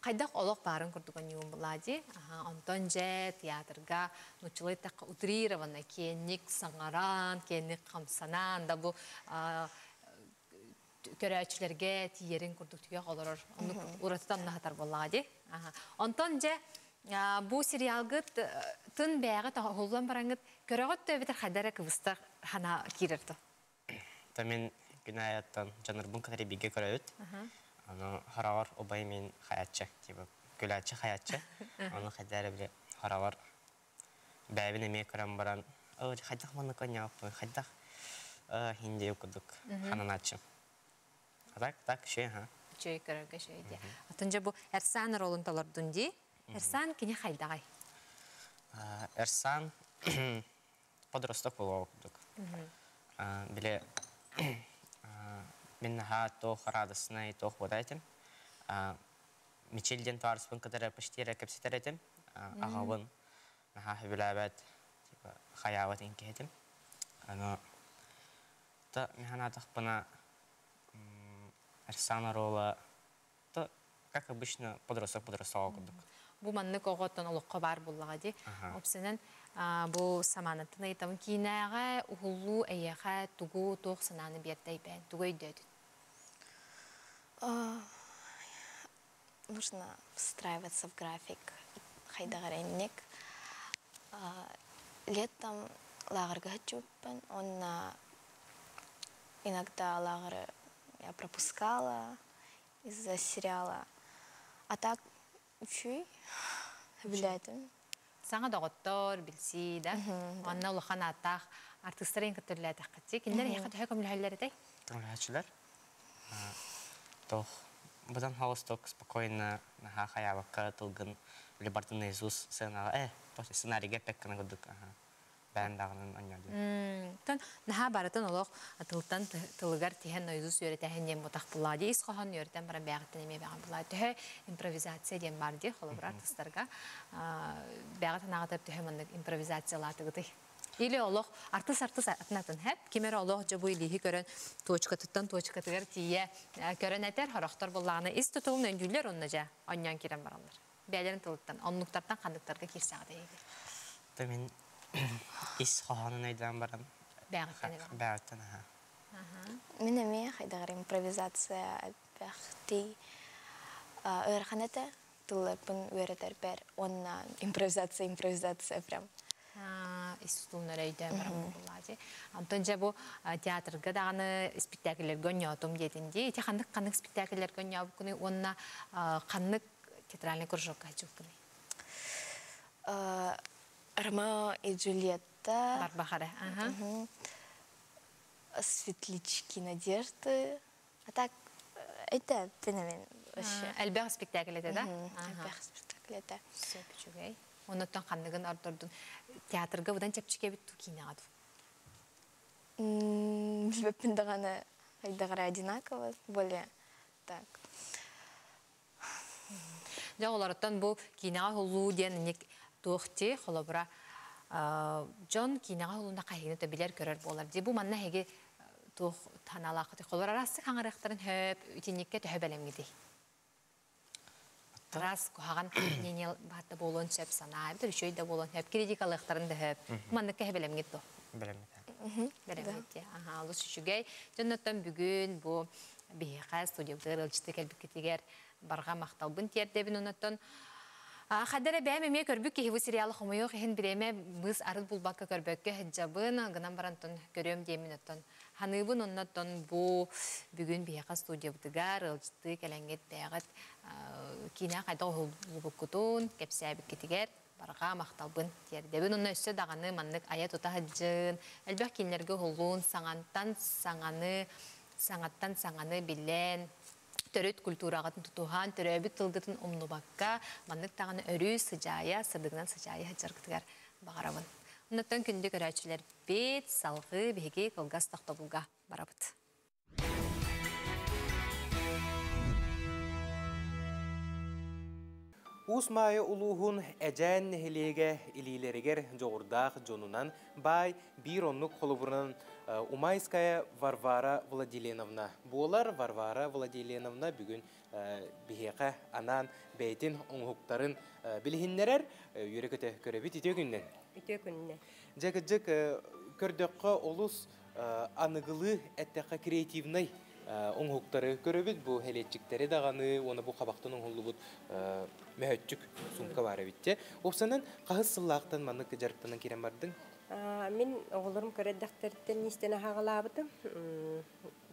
хайдах олох баарын курдук оонньуум буолаа дии. Онтон дьэ театрга нууччалыы эттэххэ утрированно киэҥник саҥаран, киэҥник хамсанан да бу көрөөччүлэргэ тиийэрин курдук түгэх олорор оннук уратытан наһатар буоллаҕа дии. Онтон дьэ бу сериалгыт тын бэйэҕит уһуллан бараҥҥыт көрөҕүт да эбэтэр хайда эрэ кыбыстар хана киирэр то? Та мин күн аайыттан дьоннорбун кытары бииргэ көрөбүт. Аны хараҕар убай мин хаяччы, типа күлээччи хаяччы. Ону хайда эрэ били хараҕар бэйэбин эмиэ көрөн баран хайдах маннык онньооппун, хайдах хиндиэ курдук хананааччым. А так, так, үчүгэй, ха. Үчүгэй көрөргө үчүгэй дии. Оттон дьэ бу Эрсан ролун толордун дии. Эрсан кини хайдаҕай? Эрсан подросток буолуо курдук. Били мин наһаа туох радостнай туох буота этим. Мичил диэн таарыспын кытары почти эрэ кэпсэтэр этим. Аҕабын наһаа сөбүлээбэт, типа хайаабат иҥкиһитим. Аны та мин санаатахпына Эрсан оруола то как обычно подросток подросток курдук. Бу маннык оҕоттон олоххо баар буоллаҕа дии. Опсынан бу самаанаттан ыйытабын киинэҕэ уһуллуу эйиэхэ тугу туох санааны биэрдэй бээн тугу өйдөөтүн? Нужно встраиваться в график хайдах эрэ инник. Летом лааҕырга сылдьыбыппын уонна иногда лааҕыры я пропускала из-за сериала. А так үчүй сөбүлээтим. Саҥа доҕоттор, билсии да. Онно улахан ааттаах артыыстарын кытта үлэлээтэххитий. Кинилэр эһиэхэ төһө көмөлөһөллөр этэй? Көмөлөһөөччүлэр. Туох быдан холостук спокойно наһаа хайаабакка тылгын били наизусть сценаҕа сценарийга эппэккэ курдук бэйэн даҕанан онньоодуй. Тон наһаа барытын олох тылтан тылыгар тиһэн наизусть үөрэтээһин диэн бутах булаа дии ис хоһоон үөрэтэн баран бэйэҕиттэн эмиэ бэҕэн булаа төһө импровизация диэн бар дии холобура артыстарга бэйэҕит санааҕытыгар төһө маннык импровизациялаатыгытый? Или олох артыс артыс атын атын хэп ким эрэ олох дьэ бу илииһи көрөн точкатыттан точкатыгар тиийэ көрөн этэр хорохтор буллаҕына ис тутулун өндүүллэр онно дьэ онньоон киирэн бараллар бэйэлэрин тылыттан оннуктартан ханныктарга киирсэҕит эһиги? То мин ис хоһоонун өйдөөн баран бэйэҕиттэн бэйэҕиттэн аха. Мин эмиэ хайдах импровизация элбэхтий ыарахан этэ тылларбын үөрэтэрбэр уонна импровизация импровизация прям ис тутулун эрэ өйдөөн баран буоллаа дии. Онтон дьэ бу театрга даҕаны спектакльлэргэ онньоотум диэтин дии. Ити ханнык ханнык спектакльлэргэ онньообуккунуй уонна ханнык театральный кружокка сылдьыбыккыный? Ромео и Джульетта. Барбахара. Ага. Светлячки надежды. А так, это феномен вообще. Элбэх спектакль это, да? Элбэх спектакль это. Сөп үчүгэй. Оннуттан ханныгын ордордун театрга быдан чэпчэки эбит туу киинэҕэ дуу? Билбэппин даҕаны хайдах одинаково, более так. Дьэ олортон бу киинэҕэ уһуллуу диэн инник туох дии холобура дьон киинэҕэ уһуллууна хаһыыны да билэр көрөр буолар дии. Бу манна эһиги туох танаалааххытый? Холобура араастык хаҥарыахтарын хөп итинниккэ төһө бэлэмҥитий? Араас куһаҕан мнение баатта буолуон сөп санаа эбэтэр үчүгэй да буолуон сөп критикалыахтарын да сөп. Манныкка бэлэмҥит дуо? Бэлэммит. Бэлэммит дии. Аха, олус үчүгэй. Дьонноттон бүгүн бу биһиэхэ студиябытыгар ыалдьыты кэлбиккитигэр барҕа махталбын тиэрдэбин оннуттан Хадда эрэ бэйэм эмиэ көрбүт киһи бу сериалы хомойуох иһин бириэмэ быыс арыт булбакка көрбөккө сылдьабын, гынан баран оттон көрүөм диэммин оттон ханыыбын оннуттан бу бүгүн биһиэхэ студиябытыгар ыалдьыттыы кэлэҥҥит бэйэҕит киинэ хайдах уһуллубуккутун кэпсээбиккитигэр Барҕа махталбын тиэрдэбин. Онно өссө даҕаны маннык айа-тута сылдьын, элбэх кинилэргэ уһуллуун, саҥантан саҥаны, саҥаттан саҥаны билэн, төрүт культураҕытын тутуһан, төрөөбүт тылгытын умнубакка, маннык даҕаны өрүү сыдьаайа, сырдыгынан сыдьаайа сылдьаргытыгар баҕарабын. Оннуттан күндү көрөөччүлэрбит, салҕыы биһиги кылгас тохтобулга барабыт. Уус Маайа улууһун Эдьээн нэһилиэгэ илиилэригэр дьоҕурдаах дьонунан баай биир оннук холобурунан Умайская Варвара Владиленовна буолар. Варвара Владиленовна бүгүн биһиэхэ анаан бэйэтин оҥоһуктарын билиһиннэрэр. Үөрэ-көтө көрөбүт. Үтүө күннэн. Үтүө күннэн. Дьэ, кырдьык, көрдөххө олус аныгылыы эттэххэ креативнай оҥоһуктары көрөбүт. Бу хэлиэччиктэри даҕаны уонна бу хабахтан оҥоһуллубут мөһөччүк сумка баар эбит дьэ. Уопсанан хаһыс сыллаахтан маннык дьарыктанан киирэн бардыҥ? Мин оҕолорум көрөрдөхтөрүттэн истэн аһаҕалаабытым.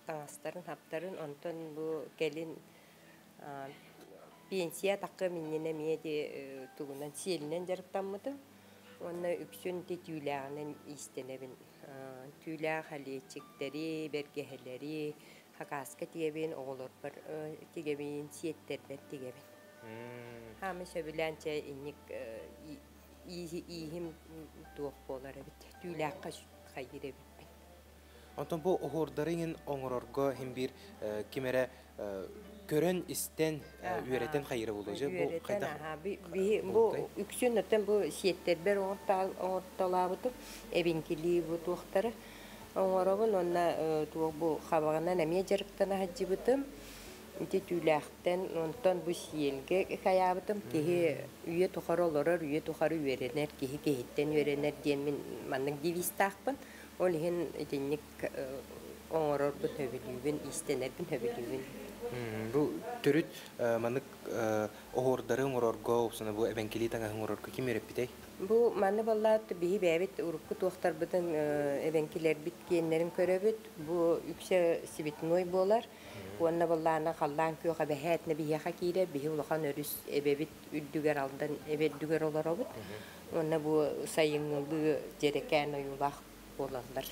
Таҥастарын, хаптарын, онтон бу кэлин пенсия такы минньинэ эмиэ ити тугунан сиэлинэн дьарыктаммытым. Уонна үксүн ити түүлээҕинэн иистэнэбин. Түүлээх элиэччиктэри, бэргэһэлэри, хакааска тигэбин, оҕолорбор тигэбин, сиэттэрбэр тигэбин. Хаамы сөбүлээн чэ инник ииһим туох буолар эбит, түүлээххэ хайыыр эбиппин. Онтон бу оһуордары иҥин оҥорорго иһин биир ким эрэ көрөн, истэн, үөрэтэн хайыыра буолуо дьэ бу хайдах бу үксүн оттон бу сиэттэрбэр оҥортолообутум эбиҥкилии бу туохтары оҥоробун уонна туох бу хабаҕынан эмиэ дьарыктана сылдьыбытым ити түүлээхтэн онтон бу сиэлгэ хайаабытым киһи үйэ тухары олорор үйэ тухары үөрэнэр киһи киһиттэн үөрэнэр диэн мин маннык девизтаахпын Ол иһин итинник оҥорорбун сөбүлүүбүн, иистэнэрбин сөбүлүүбүн. Бу төрүт маннык оһуордары оҥорорго, упсана бу эбэҥкилии таҥаһы оҥорорго ким үөрэппитэй? Бу маны баллаат биһи бэйэбит урукку туохтарбытын эбэҥкилэрбит киэннэрин көрөбүт. Бу үксэ цветной буолар. Уонна баллаана халлаан күөх эбэһээтинэ биһиэхэ киирэр. Биһи улахан өрүс эбэбит үрдүгэр Алдан эбэ үрдүгэр олоробут. Уонна бу сайыҥҥылыы дьэрэкээн ойуулаах буолаллар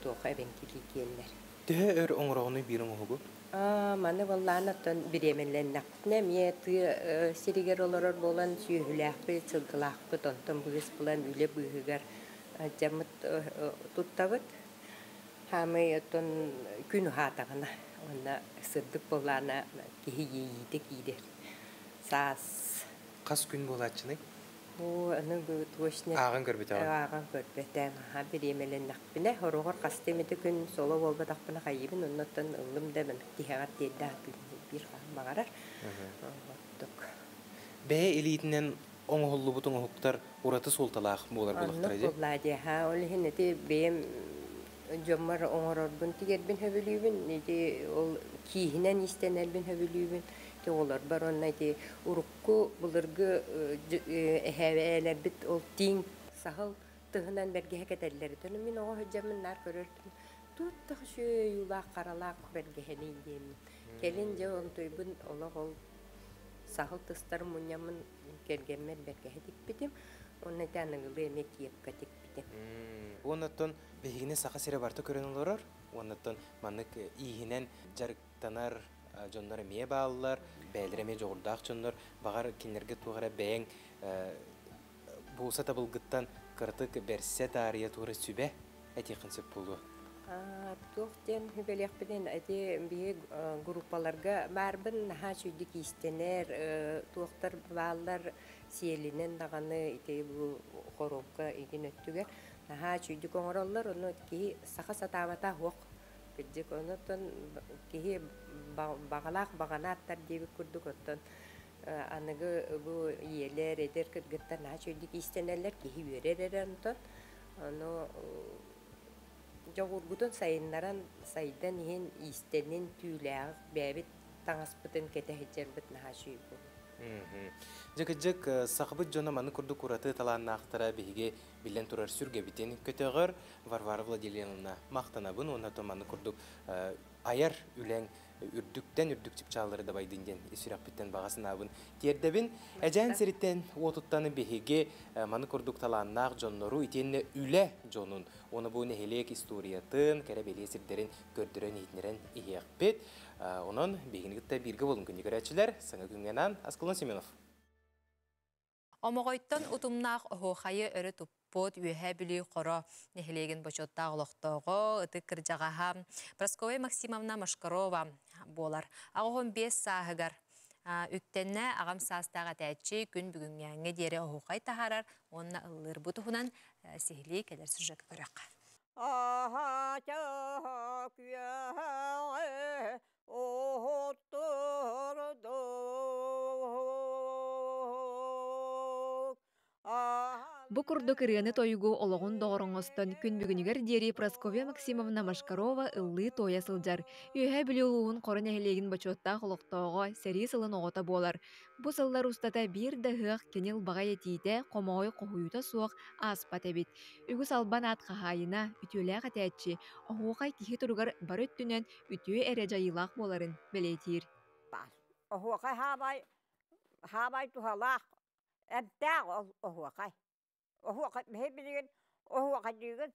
туох эбэҥкилии киэннэр. Төһө өр оҥороҕунуй биир оҥоһугу? Маны баллаан оттон бириэмэлэннэхпитинэ эмиэ тыа сиригэр олорор буолан сүөһүлээхпит, сылгылаахпыт, онтон быыс булан үлэ быыһыгар дьаммыт туттабыт. Хаамай оттон күн уһаатаҕына уонна сырдык буоллаҕына киһи иэйиитэ киирэр. Саас. Хас күн буолааччыный? Оо, аны бу точно Ааҕан көрбүтэҕин? Ааҕан көрбөтөм. Аһа бириэмэлэннэхпинэ, хороҕор хаста эмэтэ күн соло буолбатахпына хайыыбын, оннуттан ыллым да тиһэҕэр тиэрдэ сатыыбын биир хаһан баҕарар. Оттук. Бэйэ илиитинэн оҥоһуллубут оҥоһуктар ураты суолталаах буолар Оннук буоллахтара дии. буоллаа дии. Аһа, ол иһин ити бэйэм дьоммор оҥорорбун тигэрбин сөбүлүүбүн. Ити ол кииһинэн иистэнэрбин сөбүлүүбүн. Ити оҕолорбор уонна ити урукку былыргы эһээлэрбит ол тииҥ саһыл тыһынан бэргэһэ кэтэллэр этэ. Мин оҕо сылдьаммын наар көрөртүм туттах үчүгэй харалаах бэргэһэний диэммин. Кэлин дьэ онтуйбун олох ол саһыл тыстарын мунньаммын кэргэммэр бэргэһэ тикпитим. Уонна ити аныгылыы эмиэ киэпкэ тикпитим. Уоннаттан биһигини Саха сирэ барыта көрөн олорор. Уоннаттан маннык ииһинэн дьарыктанар дьоннор эмиэ бааллар, бэйэлэрэ эмиэ дьоҕурдаах дьоннор. Баҕар, кинилэргэ туох эрэ бэйэҥ бу сатабылгыттан кыратык бэрсэ таарыйа туора сүбэ этиэххин сөп буолуо. Туох диэн сүбэлиэхпинин ити биһи группаларга баарбын наһаа үчүгдүк иистэнэр туохтар бааллар сиэлинэн даҕаны ити бу хоруопка игин өттүгэр наһаа үчүгдүк оҥороллор ону киһи саха сатаабата суох Кырдьык, онон киһи баҕалаах баҕана аттар диэбит курдук, оттон аныгы бу ийэлэр, эдэр кыргыттар наһаа үчүгэйдик иистэнэллэр, киһи үөрэр эрэ онтон. Ону дьоҕургутун сайыннаран, сайдан иһин, иистэнин, түүлээҕи бэйэбит таҥаспытын кэтэ сылдьарбыт наһаа үчүгэй буолуо. Дьэ, кырдьык, сахабыт дьоно маннык курдук ураты талааннаахтара биһиги биллэн турар сүргэбитин көтөҕөр. Варвара Владимировна махтанабын уонна то маннык курдук айар үлэҥ Үрдүктэн үрдүк чыпчааллары дабайдын диэн ис сүрэхпиттэн баҕа санаабын тиэрдэбин. Эдьээн сириттэн уотуттан биһиги маны курдук талааннаах дьоннору итиэннэ үлэ дьонун, уонна бу нэһилиэк историятын, кэрэ бэлиэ сирдэрин көрдөрөн иһитиннэрэн иһиэхпит. Онон биһигини кытта бииргэ буолун күндү көрөөччүлэр, саҥа күҥҥэ анаан Аскалон Семенов. Омоҕойтон утумнаах оһуохайы өрө туппут Үөһээ Бүлүү Хоро нэһилиэгин бочуоттаах олохтооҕо, ытык кырдьаҕаһа Прасковья Максимовна Машкарова буолар. 85 сааһыгар үктэннэ аҕам саастаах этээччи күн бүгүҥҥээҥҥэ диэри оһуохай таһаарар уонна ыллыыр. Бу туһунан сиһилии кэлэр сюжекка көрүөххэ. Бу курдук ырыаны-тойугу олоҕун доҕор оҥостон күн бүгүнүгэр диэри Прасковья Максимовна Машкарова ыллыы-туойа сылдьар. Үөһээ Бүлүү улууһун Хоро нэһилиэгин бочуоттаах олохтооҕо, сэрии сылын оҕото буолар. Бу сыллар устата биир да ыһыах кини ылбаҕай этиитэ, хомоҕой хоһуйуута суох ааспат эбит. Үгүс албан аат хаһаайына, үтүөлээх этээччи, оһуохай киһи туругар бары өттүнэн үтүө эрэ дьайыылаах буоларын бэлиэтиир. Оһуохай хаабай, хаабай туһалаах, эмтээх оһуохай. Оһуохай биһи билигин оһуохайдыыгын,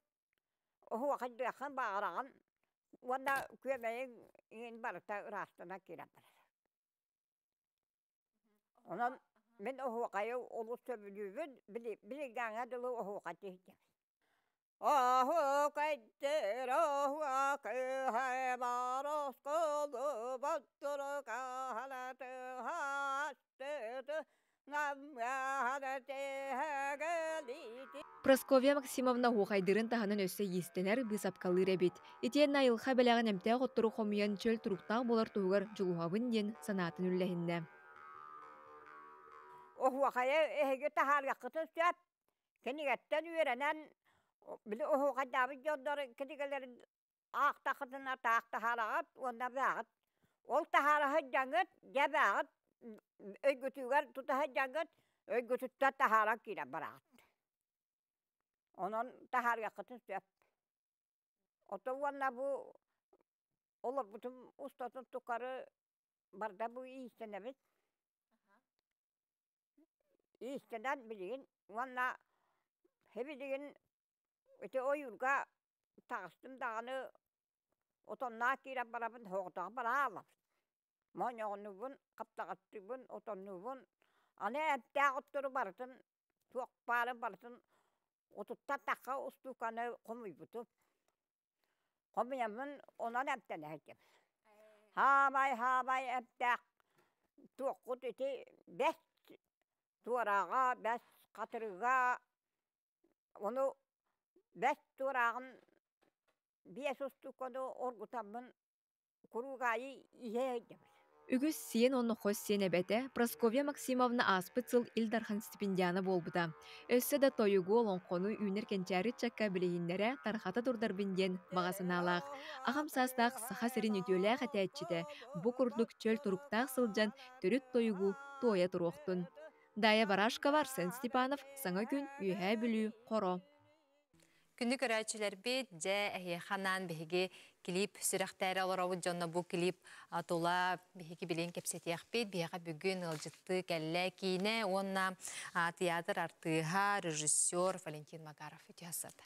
оһуохайдыаххын баҕараҕын уонна күөмэйиҥ иҥин барыта ыраастана киирэн барар. Онон мин оһуохайы олус сөбүлүүбүн, билиҥҥээҥҥэ дылы оһуохай тиһиктибин. Оһуохайдыр оһуохай боросколу Прасковья Максимовна оһуохайдыырын таһынан өссө иистэнэр, быысапкалыыр эбит. Итиэннэ айылҕа бэлэҕин эмтээх оттору хомуйан чөл туруктаах буолар туһугар дьулуһабын диэн санаатын үллэһиннэ. Оһуохайы эһиги таһаарыаххытын сөп. Кинигэттэн үөрэнэн, били оһуохайдаабыт дьоннор кинигэлэрин аахтаххытына таах таһаараҕыт уонна бааҕыт. Ол таһаара сылдьаҥҥыт, дьэ бааҕыт өйгүтүгэр тута сылдьаҥҥыт, өйгүтүттэн таһааран киирэн бараҕыт. Онон таһаарыаххытын сөп. Ото уонна бу олорбутум устатын тухары барда бу иистэнэбит. Иистэнэн билигин уонна билигин ити ойуурга таҕыстым даҕаны отонноох киирэн барабын соҕотоҕун бараалабын. Моонньоҕоннуубун, хаптаҕастыыбын, отоннуубун. Аны эмтээх оттору барытын туох баарын барытын отуттан тахха устууканы хомуйбутум. Хомуйаммын онон эмтэнэ сылдьабын. Хаамай-хаамай эмтээх туоххут ити бэс туорааҕа, бэс хатырыга, ону бэс туорааҕын 5 устууканы оргутаммын куруук аайы иһэ сылдьабын. Үгүс сиэн уонна хос сиэн эбэтэ Прасковья Максимовна ааспыт сыл Ил Дархан стипендиана буолбута. Өссө да тойугу, олоҥхону үүнэр кэнчээри ыччакка билиһиннэрэ, тарҕата турдарбын диэн баҕа санаалаах. Аҕам саастаах Саха сирин үтүөлээх этээччитэ бу курдук чөл туруктаах сылдьан төрүт тойугу туойа туруохтун. Дая Барашкова, Арсен Степанов, Саҥа күн, Үөһээ Бүлүү, Хоро. Күндү көрөөччүлэрбит, дьэ эһиэхэ анаан биһиги клип сүрэхтээри олоробут дьонно бу клип тула биһиги билин кэпсэтиэхпит. Биһиэхэ бүгүн ыалдьыттыы кэллэ киинэ уонна театр артыыһа, режиссер Валентин Макаров. Үтүө сарда.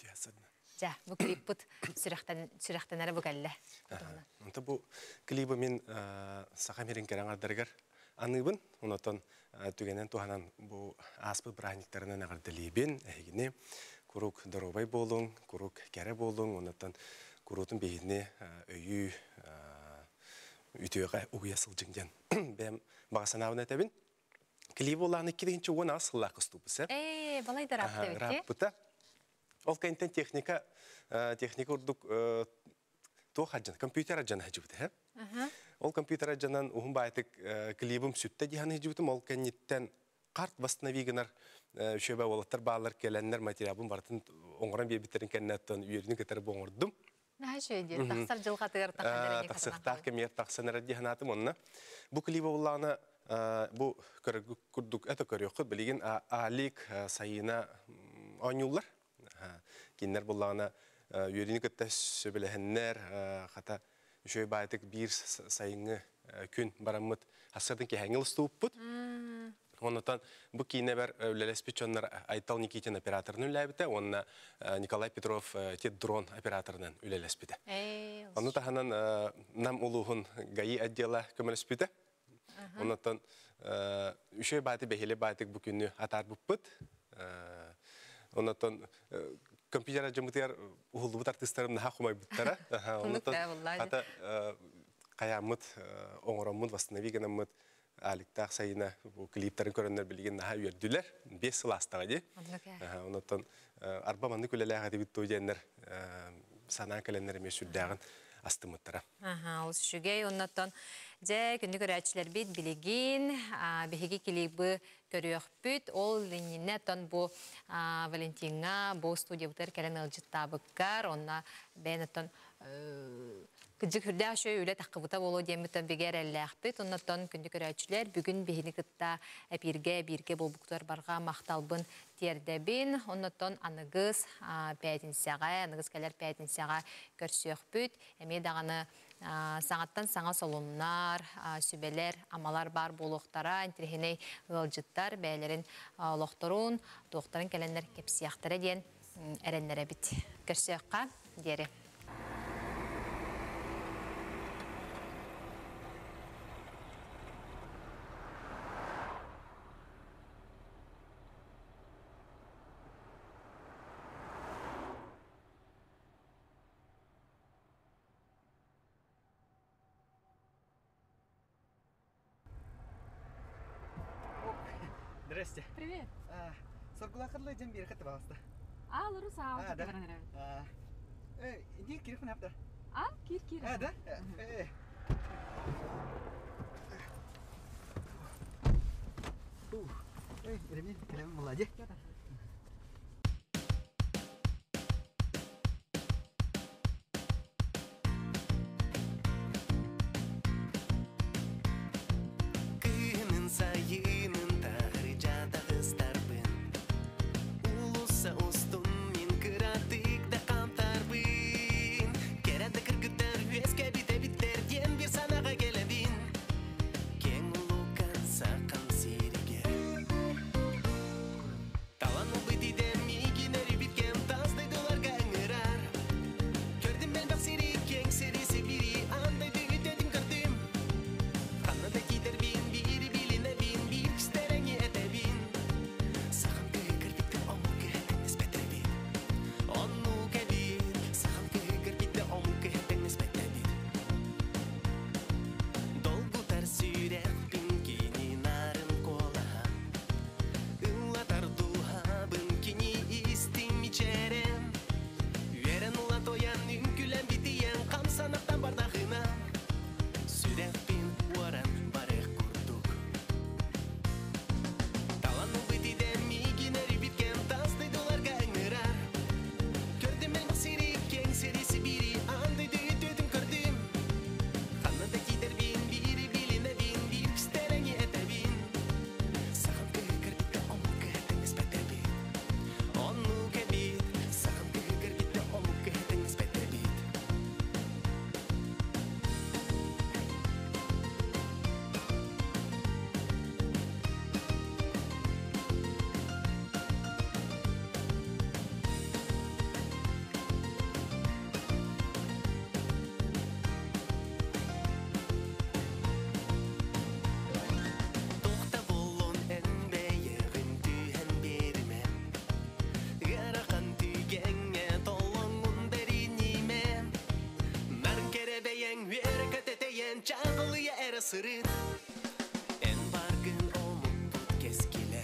Дьэ, бу клиппыт сүрэхтэнэрэ бу кэллэ. Онто бу клибы мин саха мирин кэрэ аҥардарыгар аныыбын. Онотон түгэнэн туһанан бу ааспыт бырааһынньыктарынан эҕэрдэлиибин эһигини. Куруук доруобай буолуҥ, куруук кэрэ буолуҥ, онотон куруутун биһигини өйүү үтүөҕэ угуйа сылдьыҥ диэн бэйэм баҕа санаабын этэбин. Клип буолааны 2010 сыллаах кыстуубус. Ээ, балай да ырааппыта эбит. Ырааппыта. Ол кэнтэн техника техника урдук туох аджан, компьютер аджан хажыбыта. Ол компьютер аджанан уһун баайтык клибым сүттэ дихан хажыбытым, ол кэнниттэн карт восстанови гынар үчүгэй уолаттар баалар кэлэннэр материалбын барытын оҥорон биэрбиттерин кэннэттэн үөрүүнү кытары бу оҥордум. Наһаа үчүгэй диэн тахсар дьылҕатыгар тахсан тахсыахтаах кэмигэр тахсан эрэр дии санаатым онно. Бу клиба буллаҕына бу көрөргүт курдук это көрүөххүт билигин Алик Сайына оонньууллар. Кинилэр буллаҕына үөрүүнү кытта сөбүлэһэннэр хата Үшөй баайтык биир сайыҥҥы күн бараммыт хассатын киһэҥил устууппут. Оннотон бу киинэбэр үлэлэспит дьоннор Айтал Никитин операторынан үлэлээбитэ уонна Николай Петров тет дрон операторынан үлэлэспитэ. Ону таһынан Нам улууһун ГАИ отдела көмөлөспүтэ. Оннотон үчүгэй бааты бэһиэлэй баатык бу күнү атаарбыппыт. Оннотон компьютер дьоммутугар уһуллубут артыыстарым наһаа хомойбуттара. Оннотон хата хайааммыт оҥороммут восстанови гынаммыт Аликтаах Сайына бу клиптарын көрөннөр билигин наһаа үөрдүлэр. 5 сыл аастаҕа дии. Оннотон арба маннык үлэлээх этибит дуо диэннэр санаан кэлэннэр эмиэ сүрдээҕин астыммыттара. Аха, ол үчүгэй. Оннотон дьэ күндү көрөөччүлэрбит билигин биһиги клибы көрүөхпүт. Ол иннинэ тон бу Валентиҥҥа бу студиябытыгар кэлэн ыалдьыттаабыккар, онно бэйэн оттон кыдьык үрдээх үчүгэй үлэ таххыбыта буолуо диэммит бигэ эрэллээхпит. Оннотон күндү көрөөччүлэр, бүгүн биһини кытта эпииргэ бииргэ буолбуктар барҕа махталбын тиэрдэбин. Оннотон аныгыс пээтинсэҕэ, аныгыс кэлэр пээтинсэҕэ көрсүөхпүт. Эмиэ даҕаны саҥаттан саҥа солуннар, сүбэлэр, амалар баар буолуохтара, интириэһинэй ыалдьыттар бэйэлэрин олохторун, туохтарын кэлэннэр кэпсиэхтэрэ диэн эрэннэрэбит. Көрсүөххэ диэри. Здрасте. Привет. Соргулахырлы дьэн биир кытты баласта. А, Ларуса, А, да. Э, иди кир хунапта. А, кир кир. А, да? Э. Эй, Ремин, Ремин, молодец. Кыһынын сайынын таһырдьа таҕыстарбын, Уулусса устун мин кыратык да хаамтарбын, Кэрэ да кыргыттар үөскэбит эбиттэр диэн биир санааҕа кэлэбин, Киэҥ улуукан сахам сиригэр. Талан ылбыт идэм миигин эрийбит кэм тас дойдуларга ыҥырар. Көрдүм элбэх сири, киэҥ сири, сибири, аан дойду үтүөтүн көрдүм. Ханна да киирдэрбин, биири билинэбин, биир кистэрэҥи этэбин. Сахам кыһыгыр биттэ омук кыһа тэҥнэспэтэбит. Оннук эбит, сахам кыһыгыр биттэ омук кыһа тэҥнэспэтэбит. Долгутар сүрэхпин кини нарын куолаһа, Ыллатар дууһабын кини истиҥ мичээрэ. Үөрэн ыла тойон үҥкүлэн битийэн хамсанахтан бардаҕына, Сүрэхпин уоран барыах курдук. Талан ылбыт идэм миигин эрийбит кэм тас дойдуларга ыҥырар. Көрдүм элбэх сири, киэҥ сири, Сибиири, аан дойду үтүөтүн көрдүм. Ханна да киирдэрбин, биири билинэбин, биир кистэлэҥи этэбин. Сахам кыһыгар биттэ омук кыһа тэҥнэспэтэбит. Оннук эбит, сахам кыһыгар биттэ омук кыһа тэҥнэспэтэбит. Туохта буоллун эн бэйэҕин түһэн биэримэ, Ыарахан түгэҥҥэ толоҥҥун бэринимэ. Нарын кэрэ бэйэҥ үөрэ көтөтөйөн чаҕылыйа эрэ сырыт. Эн баргын омукпут кэскилэ.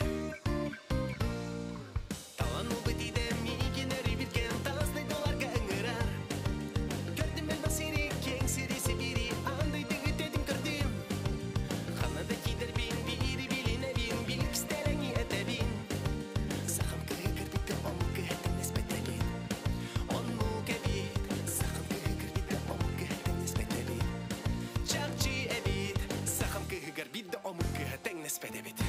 Талан ылбыт идэм миигин эрийбит кэм тас дойдуларга ыҥырар. Көрдүм элбэх сири, киэҥ сири, Сибиири, аан дойду үтүөтүн көрдүм. Ханна да киирдэрбин, биири билинэбин, биир кистэлэҥи этэбин. Сахам кыһыгар биттэ омук кыһа тэҥнэспэтэбин. Оннук эбит, сахам кыһыгар биттэ омук кыһа тэҥнэспэтэбит. Чахчы эбит, сахам кыһыгар биирдэ омук кыһа тэҥнэспэт эбит.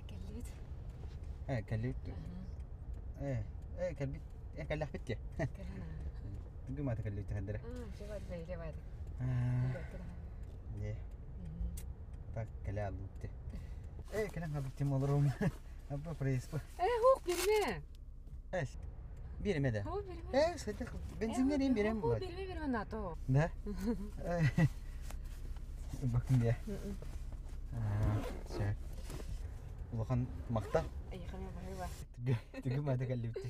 Кэллибит. Э, кэллибит. Э, э, кэлбит. Кэллэхпит те. Түгү мата кэллик тэхэндere. Не. Так кэлэ аллыпты. Э, кэлэн халыптым олорум. Аппа преспа. Э, хук берме. Эс. Берме да. Хо берме. Э, сәтә бензиннер им берем Хо була. берме берме нато. Да? Бакын дия. Сә. Улахан мақта. Айхана баһыба. Түгү мата кэллибит.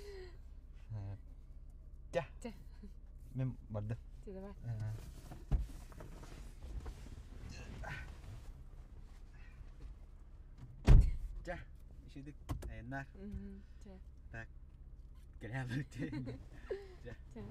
Тя. Тя. Мен барды. Ти давай. Тя. Ишидик айыннар. Тя. Так. Кэлэ аллыбит. Тя. Тя.